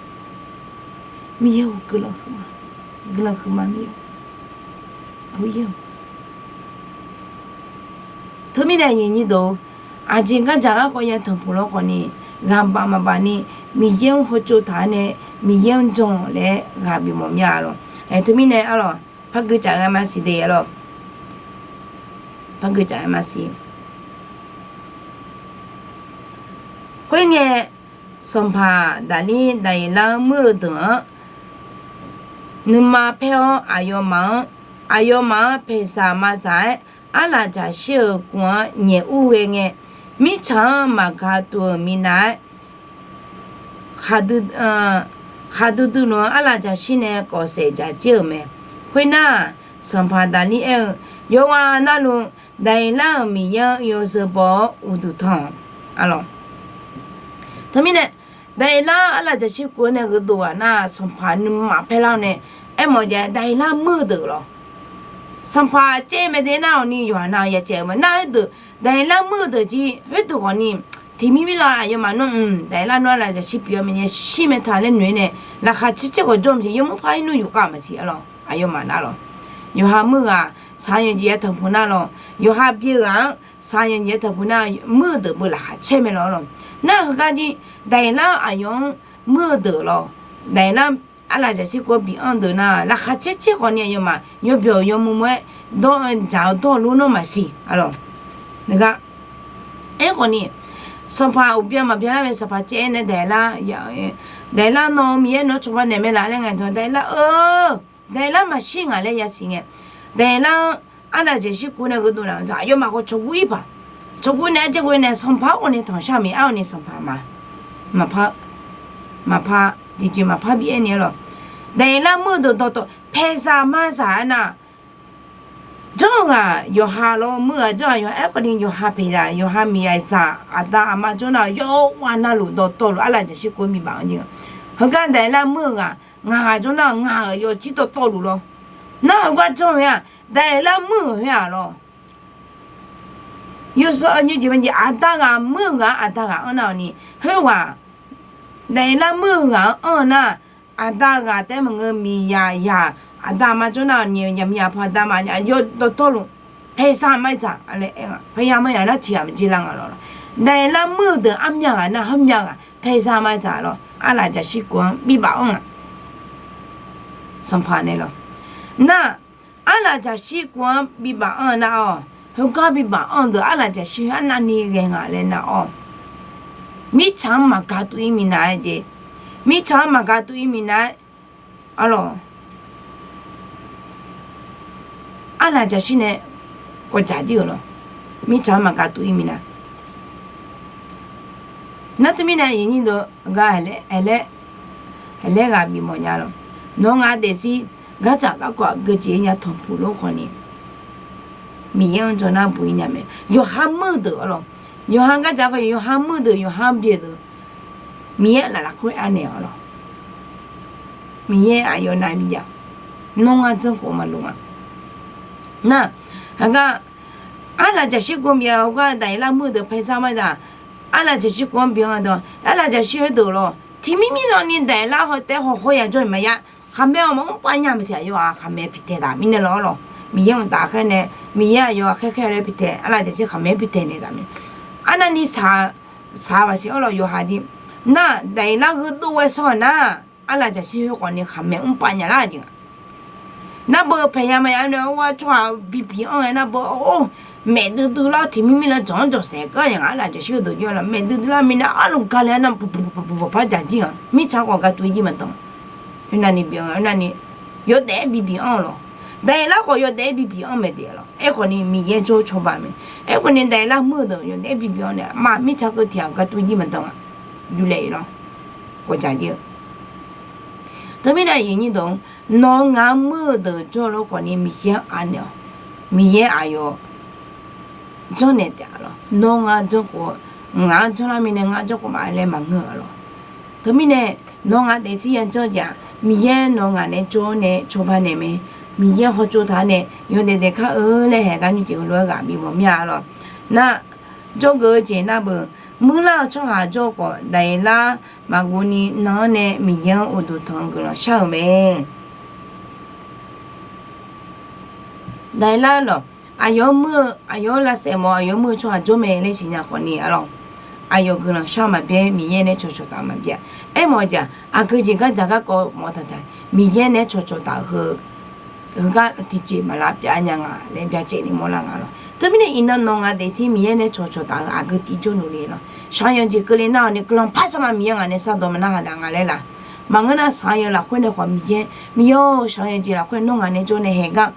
Miqyaer-or guiqlanq huiqma. Guiqlanq huiqma Miqyaer-or. Buq ir-eu. Teumirnae iqnyir dawq, aqjeq gardzaq garkawv ya tanqpuq lawr khawf ni, ghaq baf maqbaf ni, Miqyaer-anr hawtsov taq-awr nae, Miqyaer-anr jan laer ghaq bifmawf mya lawq. Aer, teumirnae arlawq, par gui tsaf ghae maqsiq de arlawq. Par gui tsaf ghae maqsiq. Khoerngae, sanqpaq Daqlir Daqyeqlar-anr muir-eu deuq-anr, nuima paer-awr aqyawfmaf-anr, aqyawfmaf-anr paeqsaq mazaq-aer, arlaqjaqshir-euq kuv-anr nyaef ur ghae ngae, mirtsaq-anr maqga tuv-euq minav-aer, khaqdui duidui luf-anr arlaqjaqshir nae kawfsaef dzaq jir-euq mae. Khoernar-aq, sanqpaq Daqlir aer-eu, yawqghaq navluf Daqyeqlar-euq Miqyaer-anr yawzeu baw-awr uqduq tanq-awq. Arlawq, teumirnae, Daqyeqlar arlaqjaqshir kuv-anr nae gheudov ghaq nar, sanqpaq nuima paerlar-awr nae, aermawf jav-aer Daqyeqlar muir-eu deuq lawq. Sanqpaq caev mae de nar-awq ni yawqha nav-eu ya caev-eu ma nar, khoerdeuq Daqyeqlar muir-eu deuq jir khoerdeuq khawf ni, tiqmir mir lawr aqyawfmaf nawr, Daqyeqlar nawr arlaqjaqshir pyeuf-awr mae, yashir mae taq laer noeq-aer nae, laqkhaq caer caer khawf jawr maqsiq, yawmuiq par-ir nmr yufkhav maqsiq arlawq. Aqyawfmaf nar lawq, yawqha muir ghaq saqyanq jeq ya tanqpuq nar lawq, yawqha byae ghaq-anr saqyanq jeq ya tanqpuq nar, muir-eu deuq beu laqkhaq caer mae lawq arlawq. Nar heugar jir, Daqyeqlar aqyawf-anr muir-eu deuq lawq, Daqyeqlar arlaqjaqshir kuv-anr bif-anr deuq nar, laqkhaq caer caer khawf ni aqyawfmaf yawbyawq yawmuiq muiq-aer dawr-eu dzaq-eu dawr lor nawr maqsiq arlawq. Ngar, aerkhawf ni, sanqpaq uqbya maqbya lar mae, sanqpaq caev-aer nae Daqyeqlar, Daqyeqlar nawr Miqyaer nawr cawba naeq mae laf laer ngae dawq, Daqyeqlar-eu, Daqyeqlar maqshir ngaq laer yasiq ngae, Daqyeqlar-anr arlaqjaqshir kuv nae gheudov laf-eu dawq, aqyawfmaf khawf cawqguv-ir paq, cawqguv nae arjaer ghoe nae sanqpaq-anr ghawq ni tanqshar-eu mae, arghawq ni sanqpaq ma, maqpar, maqpar, tiqjeq maqpar bi aer ni arlawq. Daqyeqlar muir-eu deuq dawqtawv paeqzaq mazaq-aer nar, janr-eu ghaq yawqha lawr, muir-eu ghaq janr-eu ghaq yawqha, aerkhawf ni yawqha paeqzaq, yawqha miqzaq, aqda aqma jawr nar-eu yawqghaq navluf dawqtawvluf arlaqjaqshir kuv-anr bibaf-anr jeq-a. Heugar Daqyeqlar muir-eu ghaq ngaq ghaq jawr nar-eu ngaq-euq yawjir dawqtawvluf lawr. Nar heugar janr-eu-aq, Daqyeqlar muir-euq khoer-aq lawr. Yawsanr aqnyir jeq ma jeq aqda ghaq muir-eu ghaq-anr aqda ghaq anr nar-awq ni, khoerghaq Daqyeqlar muir-eu ghaq-anr anr-eu nar, aqda ghaq taef-aer maqngeur, miqzaq zaq, aqda aqma jawr nar-eu nyaef yaq miqzaq paw aqda aqma yaq yawdawqtawvluf paeqzaq mazaq laer aer-a. Paeqzaq mazaq nar tiqghaq maqjeq lar nga lawr. Daqyeqlar muir-eu deuq armyav ghaq nar, heumyav ghaq paeqzaq mazaq lawr, arlaqjaqshir kuv-anr bibaf anr nga. Sanqpaq nae lawr, nar, arlaqjaqshir kuv-anr bibaf anr-eu nar-awq, heugar bibaf anr-eu deuq arlaqjaqshir arnavni ghae nga laer nar-awq, mirtsaq-anr maqga tuv-ir minav-aer jeq, mirtsaq-anr maqga tuv-ir minav-aer arlawq, arlaqjaqshir nae kawvdzaq jir-euq lawr, mirtsaq-anr maqga tuv-ir minav. Nar teumirnae aqyuif nyir deuq gar, aqlaer ghaq bifmawf nya lawr. Nawr ngaq daefzir gardzaq garkawv aqgeu jeq-ir nya tanqpuq lor khawf ni, Miqyaer-anr jan nar buq-ir nya mae. Yawqha muir-eu deuq arlawq, yawqha gardzaq khawf yawqha muir-eu deuq, yawqha byae deuq, Miqyaer laf lafkhoer anaeq-awq lawr. Miqyaer aqyawf nav miqjav, nawr ngar janrkhof maqloq nga. Nar, haqgar, arlaqjaqshir kuv-anr bif-eu heugar Daqyeqlar muir-eu deuq paeqzaq mazaq, arlaqjaqshir kuv-anr bif-anr dawq, arlaqjaqshir khoerdeuq lawr, tiqmir mir lawr ni Daqyeqlar hawtaef hawkhaw yaq jawr-iq maqya. Khaqmae-awq maqmr pav nya maqsiq, aqyawf-aq khaqmae piqtaeq taf mirnae lawr lawq. Miqyaer mqtav khaer nae, Miqyaer aqyawf-aq khaer khaer laer piqtaeq, arlaqjaqshir khaqmae-anr piqtaeq naeq taf mae. Arnavni shaq, shaq maqsiq arlawq yawqha jir. Nar, Daqyeqlar gheudov ghae shawr-aq nar, arlaqjaqshir khoer khawf ni khaqmae mr pav nya lar jeq nga. Nar beu paeqzaq mazaq nae-awr tsawrhaq bibif anr-aer nar beu or, maeq duidui lar tiqmir mir lar jawq-anr jawq saef gar yaq nga, arlaqjaqshir heudeuq jir lawr, maeq duidui lar mirnae arlawq gale-aer nar buq buq buq buq par dzaq jir nga. Mirtsaq khawf ga tuv-ir jir maqdan. Khoernavni bif-anr, khoernavni yawdaef-aer bibif anr-eu lawq. Daqyeqlar khawf yawdaef-aer bibif anr mae de lawq. Aerkhawf ni Miqyaer jawr-eu cawba mae. Aerkhawf ni Daqyeqlar muir-eu deuq yawdaef-aer bibif anr nae ma mirtsaq keuv tiq ghaq ga tuv-ir jir maqdan nga. Yulef-iq lawr, kawvdzaq jir-eu. Teumirnae aqyuif nyir deuq-anr, nawr ngar muir-eu deuq jawr-eu lor khawf ni Miqyaer-anr anaeq-awq. Miqyaer aqyawf janrnaeq taef-a lawr. Nawr ngar janrkhof-eu, ngaq-anr janrlar mirnae ngar janrkhof ma laer maqngeur-a lawr. Teumirnae nawr ngaq daefzir ya janr jeq-aq, Miqyaer nawr ngaq nae jawr-awr nae cawba naeq mae. Miqyaer hawtsov taq-awr nae yawdaef daef kar-eu laer haeq gar nymr jeq heulof-aer ghaq bifmawf mir-a lawr. Nar, jawrgeuf-eu jeq nar beu, muirlar-eu tsawrhaq jawr-eu khawf Daqyeqlar maqghovni nan-anr nae Miqyaer-anr uqduq tanq-eu guiqlanq shar-euq mae. Daqyeqlar lawq, aqyawf-anr muir-eu, aqyawf-anr lavsaef mawf-eu aqyawf-anr muir-eu tsawrhaq jawr mae laer siqnya khawf ni-a lawq. aqyawf guiqlanq shar maqbyaer, Miqyaer nae cawqcawq taf maqbyaer. Aermawf-eu jeq, aqgeu jeq gardzaq garkawv mawf taq taq, Miqyaer nae cawqcawq taf-eu heu, heugar tiqjeq maq lavpyav nya nga laer byacaevni mawrlar nga lawr. Teumirnae iqnan nawq ngaq daefzir Miqyaer nae cawqcawq taf-eu aqgeu tiqjawr nuf le lawr. Shaqyanq jeq keuvle nar-awq ni guiqlanq par sar ma, Miqyaer ngaq nae sar dawq maqnar ghaq daq nga laer laq. Maqngeur nar shaqyanq lafkhoer nae khawf Miqyaer, Miqyaer-or, shaqyanq jeq lafkhoer nawr ngaq nae jawr nae haeq gar,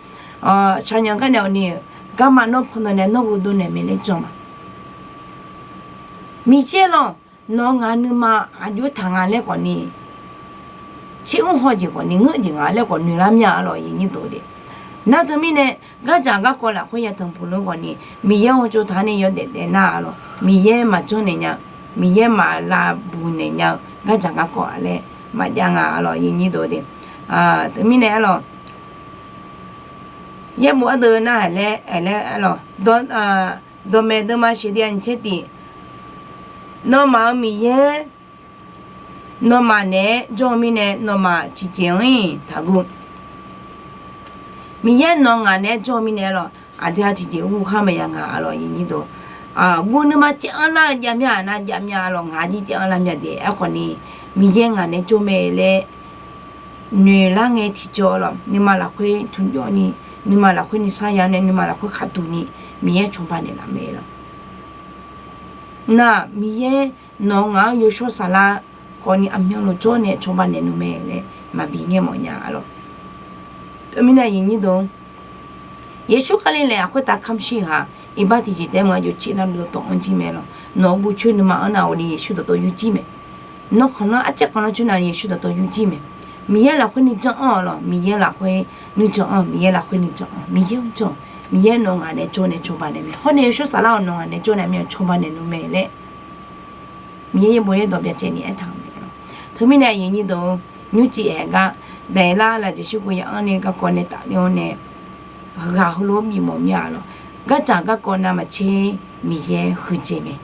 shaqyanq gar nae awq ni-euq garma nawr pandan nae nawr ghoedov naeq mae laer jan ma. Miqyaer lawq, nawq-eu ngaq nuima aqjox taq nga laer khawf ni, tser mr haw jeq khawf ni ngeur jeq nga laer khawf noeq lar mya-a lawq, aqyuif aqnyir deuq de. Nar teumirnae gardzaq garkawv lafkhoer ya tanqpuq lor khawf ni, Miqyaer hawtsov taq-anr nae yawdaef daef nar-a lawq, Miqyaer maqjanr naeq nya, Miqyaer maq lavbuq naeq nya-eu gardzaq garkawv-a laer maqjav nga-a lawq, aqyuif aqnyir deuq de. Teumirnae-a lawq, yaerbof ardeuv nar-aq laer aer laer-a lawq, dawqmaeq deuvma sheuqdui-a nyiq tser tiq, nawmaf-euq Miqyaer nawmaf naeq-aer jawr-eu mirnae nawmaf tiqjeq-anr-iq taqguv. Miqyaer nawq ngaq naeq-aer jawr-eu mirnae-a lawq, aqdui-aq tiqjeq ur khar maqya nga-a lawq, aqyuif aqnyir deuq. Guv nuima caev-anr lar-eu jav mya-a nar jav mya-a lawq, ngaq jir caev-anr lar mya de. Aerkhawf ni, Miqyaer ngaq naeq-aer jawr mae laer noeq lar ngae tiqjawr lawq, nuima lafkhoer tmqjawr ni, nuima lafkhoer nuisar ya nae nuima lafkhoer khaqduq ni, Miqyaer cawba naeqlaf mae lawq. Nar Miqyaer nawq-eu ngaq-anr yawshawr saflar khawf ni aqmyanluf jawr nae cawba naeq nmr mae laer maqbi ngaer mawf nya-a lawq. Teumirnae aqyuif aqnyir deuq, Yeqsur Kali laeq-aq khoertav kamq shir-euq-aq, iqbax tiqjeq taef-aer maqaer jov cir nar dawqtawv-anr jir mae lawq. Nawq-euq guv coer nuima-anr nar-awq ni Yeqsur dawqtawv yur jir mae. Nawr khanqlanr arcaer khanqlanr coer nar Yeqsur dawqtawv yur jir mae. Miqyaer lafkhoer nuijan-anr-a lawq, Miqyaer lafkhoer nuijan-anr, Miqyaer lafkhoer nuijan-anr, Miqyaer-anr jan, Miqyaer nawq ngaq naeq-aer jawr nae cawba naeq mae. Hawr nae yawshawr saflar-awq nawq ngaq naeq-aer jawr nae aqmyanluf cawba naeq nmr mae laer Miqyaer yaerbof yaerdawq byacaevni aertaq-euq mae lawq. Teumirnae aqyuif aqnyir deuq, nymrcif haeq gar, daeqlar lafjeq shirkhof ya-anr nae garkawv nae tafler-awr nae, heughaq heulof-aer bifmawf mir-a lawq. Gardzaq garkawv navmaqtser Miqyaer huiqdzaeq mae.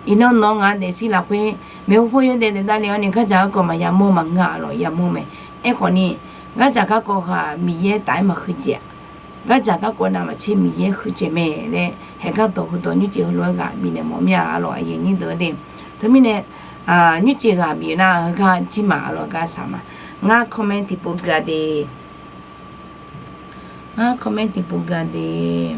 Iqnan nawq ngaq daefzir lafkhoer maeqhu paw yawdaef daef davle-awr nae gardzaq garkawv maqya mawr maqngeur-a lawq, yamawr mae. Aerkhawf ni, gardzaq garkawv heu-aq Miqyaer taf-aer maqhuiqdzaeq-a. Gardzaq garkawv navmaqtser Miqyaer huiqdzaeq mae laer haeq gar dawq heudawq nymrcif heulof-aer ghaq bifnaeq mawf mir-a lawq, aqyuif aqnyir deuq-a de. Teumirnae, nymrcif ghaq bif nar heugar jir ma-a lawq, gar saq ma. Ngar comment tiqpov gui-a de. Ngar comment tiqpov gui-a de.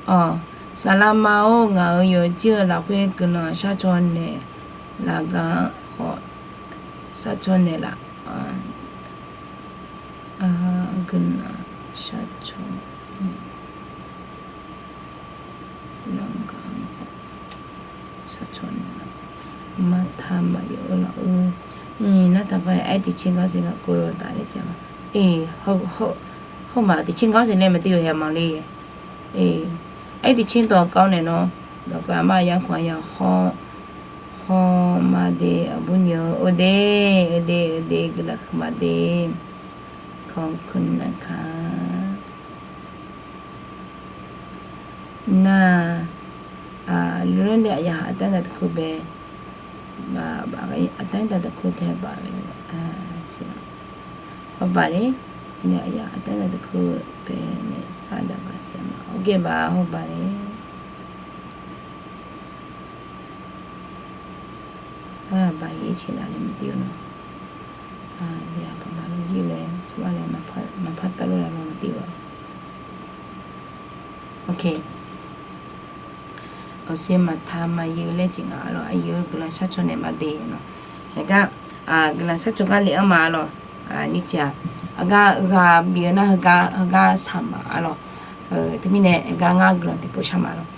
Awq, saqlaqma-or, ngaq-euq yawqjir-eu lafkhoer guiqlanq sharcaw naeqlaf gar-anr khawf, sharcaw naeqlaf, guiqlanq sharcaw naeq lanq gar-anr khawf, sharcaw naeqlaf, maqtaq maqyawf-eu laf-eu, nartaq gar aer tiqcer gar siq gar kov taf le siq ma. Hawr maq tiqcer gar siq laer maqtiv-eu haeq maqle. Aer tiqcer dawq kawv naeq nawr, dawq kawv aqma ya khawf ya haw, haw ma de aqbur nyi-eu, ode, ode, ode, guiqlanq huiq ma de, kawq kuv nar ka. Nar, lulur nae aqyawf-aq aqtaer daq taq kur bae, aqtaer daq taq kur tae baq-eu siq-a. Hawbaq le, nae aqyawf aqtaer daq taq kur bae nae sar daq baq siq-a ma. Awr gae baq hawbaq le. Aqbaq yaer cae daq le maqtiv-eu nawr, aqbaq maqlof yir laer cawba laer maqpar tavlof laer maqtiv-eu. Awqshoe maqtaq maqyuif laer jeq nga-a lawq, aqyuif-eu guiqlanq sharcaw naeq ma de nawr. Haeq gar, guiqlanq sharcaw gar le-anr ma-a lawq. Nymrcif-aq, aqgar ghaq bif-eu nar heugar, heugar saq ma-a lawq. Teumirnae aqgar ngar guiqlanq tiqpov shar ma lawq.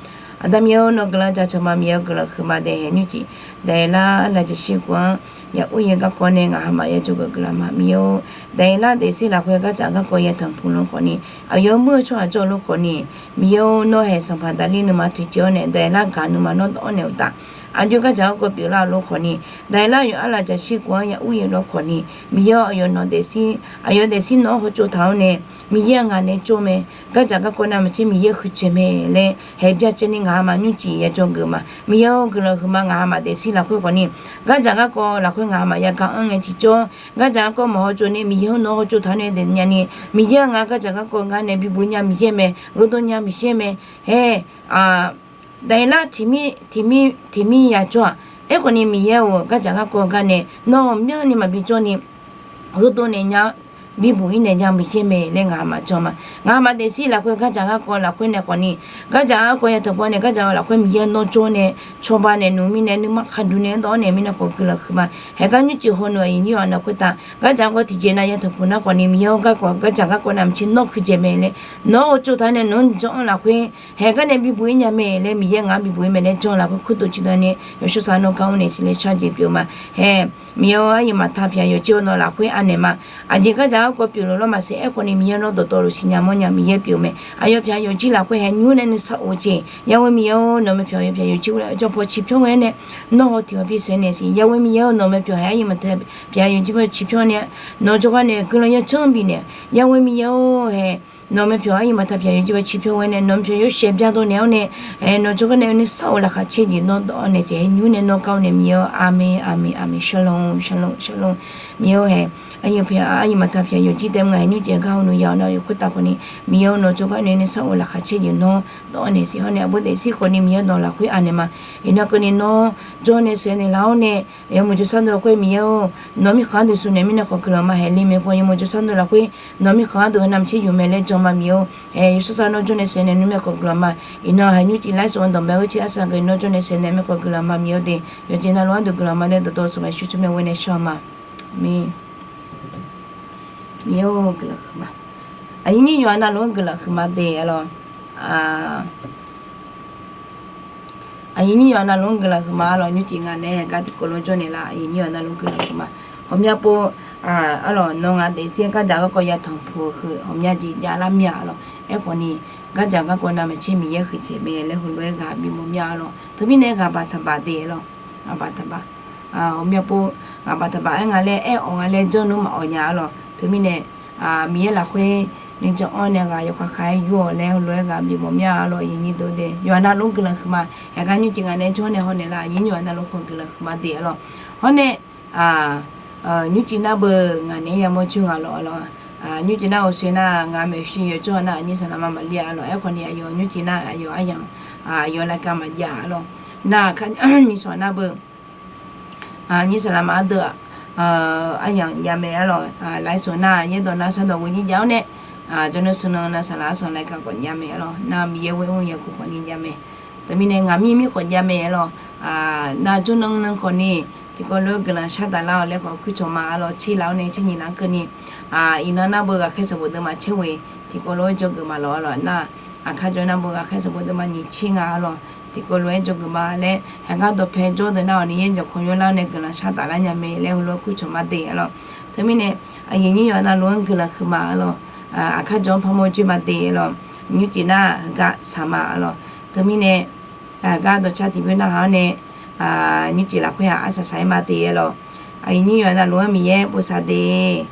Aqda Miqyaer-or, nawq guiqlanq jaceuq ma, Miqyaer-or, guiqlanq huiq ma de haeq nymrcif. Daqlar lafjeq shirkhof-anr ya ur yaer garkawv nae ngaq haq maqya jawrgeuf guiqlanq ma, Miqyaer-or. Daqlar daefzir lafkhoer gardzaq garkawv ya tanqpuq lor khawf ni, aqyawf muir-eu tsawrhaq jawr lor khawf ni, Miqyaer-or, nawr haeq Sanqpaq Daqlir nuima toeqciv-awr nae daqlar gaq nuima nawr dawv-awr naeq uqtaf, Aqjox gardzaq garkawv pyeuflar lof khawfni, daqlar yawqha laf jaqshir kov-anr ya ur-ir lof khawfni, Miqyaer-awr, aqyawf nawq daefzir, aqyawf daefzir nawq-anr hawtsov taq-awr nae, Miqyaer-aq ngaq nae tsov mae. Gardzaq garkawv navmaqtser Miqyaer huiqdzaeq mae laer haeq byacaevni ngaq hamaf nymrcif ya dzawgeuf ma. Miqyaer-awr, guiqlanq huiqma ngaq hamaf daefzir lafkhoer khawfni, gardzaq garkawv lafkhoer ngaq hamaf yagaq-anr ngae tiqjawr, gardzaq garkawv maqhaw tsov ni Miqyaer-anr nawq-anr hawtsov taq-awr nae daefnya ni, Miqyaer-aq ngar gardzaq garkawv ngar nae bibuq-ir nya Miqyaer mae, gheudov nya Miqyaer mae. Hae, aq, daqlar tiq mir, tiq mir, tiq mir ya jawr-aq. Aerkhawfni Miqyaer-or, gardzaq garkawv gar nae nawr ghawqmyanrni maqbi jawrni, gheudov naeq nya-anr bibuq-ir naeq nya Miqyaer mae laer ngaq hamaf jan ma. Ngaq hamaf daefzir lafkhoer gardzaq garkawv lafkhoer nae khawfni, gardzaq garkawv yatanq paw nae gardzaq lafkhoer Miqyaer nawr jawr nae, cawba naeq nmr mirnae, nuima khaqduq nae dawv-awr naeq mirnae khawf guiqlanq huiqma. Haeq gar nymrcif hawneuq aqyuif nyir yawqha navluf khoertav gardzaq garkawv tiqjeq nav yatanq puq nar khawfni, Miqyaer-or, garkawv gardzaq garkawv navmaqtser nawr huiqdzaeq mae laer, nawq-anr hawtsov taq nae nawq-anr jan-anr lafkhoer, haeq gar nae bibuq-ir nya mae laer, Miqyaer ngaq-anr bibuq-ir mae laer jan lafkhoer kurtof ciqdawv nae yawshawr sar nawr gar mr naeq siq laer shar jeq pyeuf ma. Hae, Miqyaer-or, aqyuif maqtaq pyaq yawqjeq-awr nawq lafkhoer anaeq ma. Aqjeq gardzaq garkawv pyeufluf lawr maqsiq. Aerkhawfni Miqyaer nawr dawqtawvluf siqnya mawrnya Miqyaer pyeuf mae. Aqyawf pyaq yawqjeq lafkhoer haeq nymr nae nuisar of jeq. Yaghoe Miqyaer-or, nawq mae pyawq yawf pyaq yawqjeq-awr jawr paw ciqpyawr ghae nae, nawr haw tiq haw pyeuf saef naeq siq. Yaghoe Miqyaer-or, nawq mae pyawq haeq aqyuif maqtaq pyaq yawqjeq paw ciqpyawr nae, nawq jawrgar nae guiqlanq yajanr bifnaeq. Yaghoe Miqyaer-or, hae, nawq mae pyawq aqyuif maqtaq pyaq yawqjeq paw ciqpyawr ghae nae, nawq mae pyawq yawshaef byaqdov naeq-awr nae, hae, nawq jawrgar nae nuisar of laqkhaq caer jeq nawr dawv-awr naeq jeq haeq nymr nae nawr gar-awr naeq Miqyaer-or, aqmeq, aqmeq, aqmeq, shalom, shalom, shalom. Miqyaer-or, hae, aqyuif pyaq aqyuif maqtaq pyaq yawqjeq taef mr ngaq haeq nymrcif gar haw nui ya-awr nae yawkhoer taf khawfni, Miqyaer-or, nawq jawrgar nae nuisar of laqkhaq caer jeq nawr dawv-awr naeq siq. Hawr nae aqbur daefzir khawfni Miqyaer nawq lafkhoer anaeq ma. Iqnan keuvni nawr jawr nae sheuq naeq laf-awr nae, yawmuiq jawrshar deuq lafkhoer Miqyaer-or, nawq mirkhanq-anr duq suf naeq mirnae khawf guiqlanq ma. Haeq li maeq paw yawmuiq jawrshar deuq lafkhoer nawq mirkhanq-anr duq heu navmaqtser yuf mae laer jan ma Miqyaer-or. Haeq yawshawr sar nawr jawr nae sheuq naeq nmr mae khawf guiqlanq ma. Iqnan haeq nymrcif lafsawq-anr danqbae ghoer tser arsaq geuf nawr jawr nae sheuq naeq mae khawf guiqlanq ma Miqyaer-or de. Yawqjeq navluf-anr duq guiqlanq ma laer dawqtawvluf sanqpaq shuir tsur mae ghoe nae shawr ma. Miqyaer-or, guiqlanq huiqma. Aqyuif nyir yawqha navluf-anr guiqlanq huiqma de arlawq. Aqyuif nyir yawqha navluf-anr guiqlanq huiqma arlawq. Nymrcif ngaq naeq-aer haeq gar tiqkawv lof-aer jawr naeq laf. Aqyuif nyir yawqha navluf-anr guiqlanq huiqma. Ghawqmya pov, arlawq, nawr ngaq daefzir-aer gardzaq garkawv yatanq puq-eu heu ghawqmya jeq javlar mir-a arlawq. Aerkhawfni, gardzaq garkawv navmaqtser Miqyaer huiqdzaeq mae laer heulof-aer ghaq bimawr mir-a arlawq. Teumirnae ghaq baqtaqbaq de arlawq. Ghaq baqtaqbaq. Ghawqmya pov, ghaq baqtaqbaq-aer nga laer aer-awq nga laer janr nmr maqawq nya arlawq. Teumirnae, Miqyaer lafkhoer nuijan anr nae ghaq yawkhav khav-aer yur-awq laer heulof-aer ghaq bimawr mir-a arlawq. Aqyuif nyir deuq de yawqha navluf-anr guiqlanq huiqma. Haeq gar nymrcif ngaq naeq-aer jawr nae haw naeq laf. Aqyuif nyir yawqha navluf khawf guiqlanq huiqma de arlawq. Hawr nae, nymrcif nar beu ngaq naeq-aer yamawr joe nga lawq arlawq. Nymrcif nar-euq soe nar ngaq maeqshi yawjawr nar nyir saqlaq ma maqli-a arlawq. Aerkhawfni aqyawf nymrcif nar aqyawf aryamq, aqyawf lav kav maqjav arlawq. Nar aqkar nyir saqlaq nar beu, nyir saqlaq ma ardeuv, aryamq jav mae arlawq. Lafsawq nar yaerdawq nar shardawq ghoe jir jav-awr nae, jawrnan sunan nar saqlaq arsanq lav kav khawf jav mae arlawq. Nar Miqyaer ghoe mr yakuq khawfni jav mae. Teumirnae ngaq mir mir khawf jav mae arlawq. Nar jawrnan nan khawfni tiqkawv lof-aer guiqlanq shar taf lar-awq laer khawf kuircawq ma arlawq. Tser laf-awr nae tser nyiq laf-anr keuvni, iqnan nar beu ghaqkhaer sanqbof deuvma tser ghoe tiqkawv lof-aer dzawgeuf ma lawq arlawq. Nar aqkar jawr nar beu ghaqkhaer sanqbof deuvma nyiq tser nga arlawq. Tiqkawv lof-aer dzawgeuf ma laer haeqgar dawqpae jawr deuq nar-awq ni yaer jawq kawq yawrlar-awr nae guiqlanq shar taf lar nya mae laer heulof-aer kuircawq ma de arlawq. Teumirnae, aqyuif nyir yawqha navluf-anr guiqlanq huiqma arlawq. Aqkar jawr-anr parmawr joe ma de arlawq. Nymrcif nar heugar saq ma arlawq. Teumirnae, gar dawqcar tiqbyoer narhaq-awr nae, nymrcif lafkhoer-aq arsaq saq-aer ma de arlawq. Aqyuif nyir yawqha navluf-anr Miqyaer bosav de.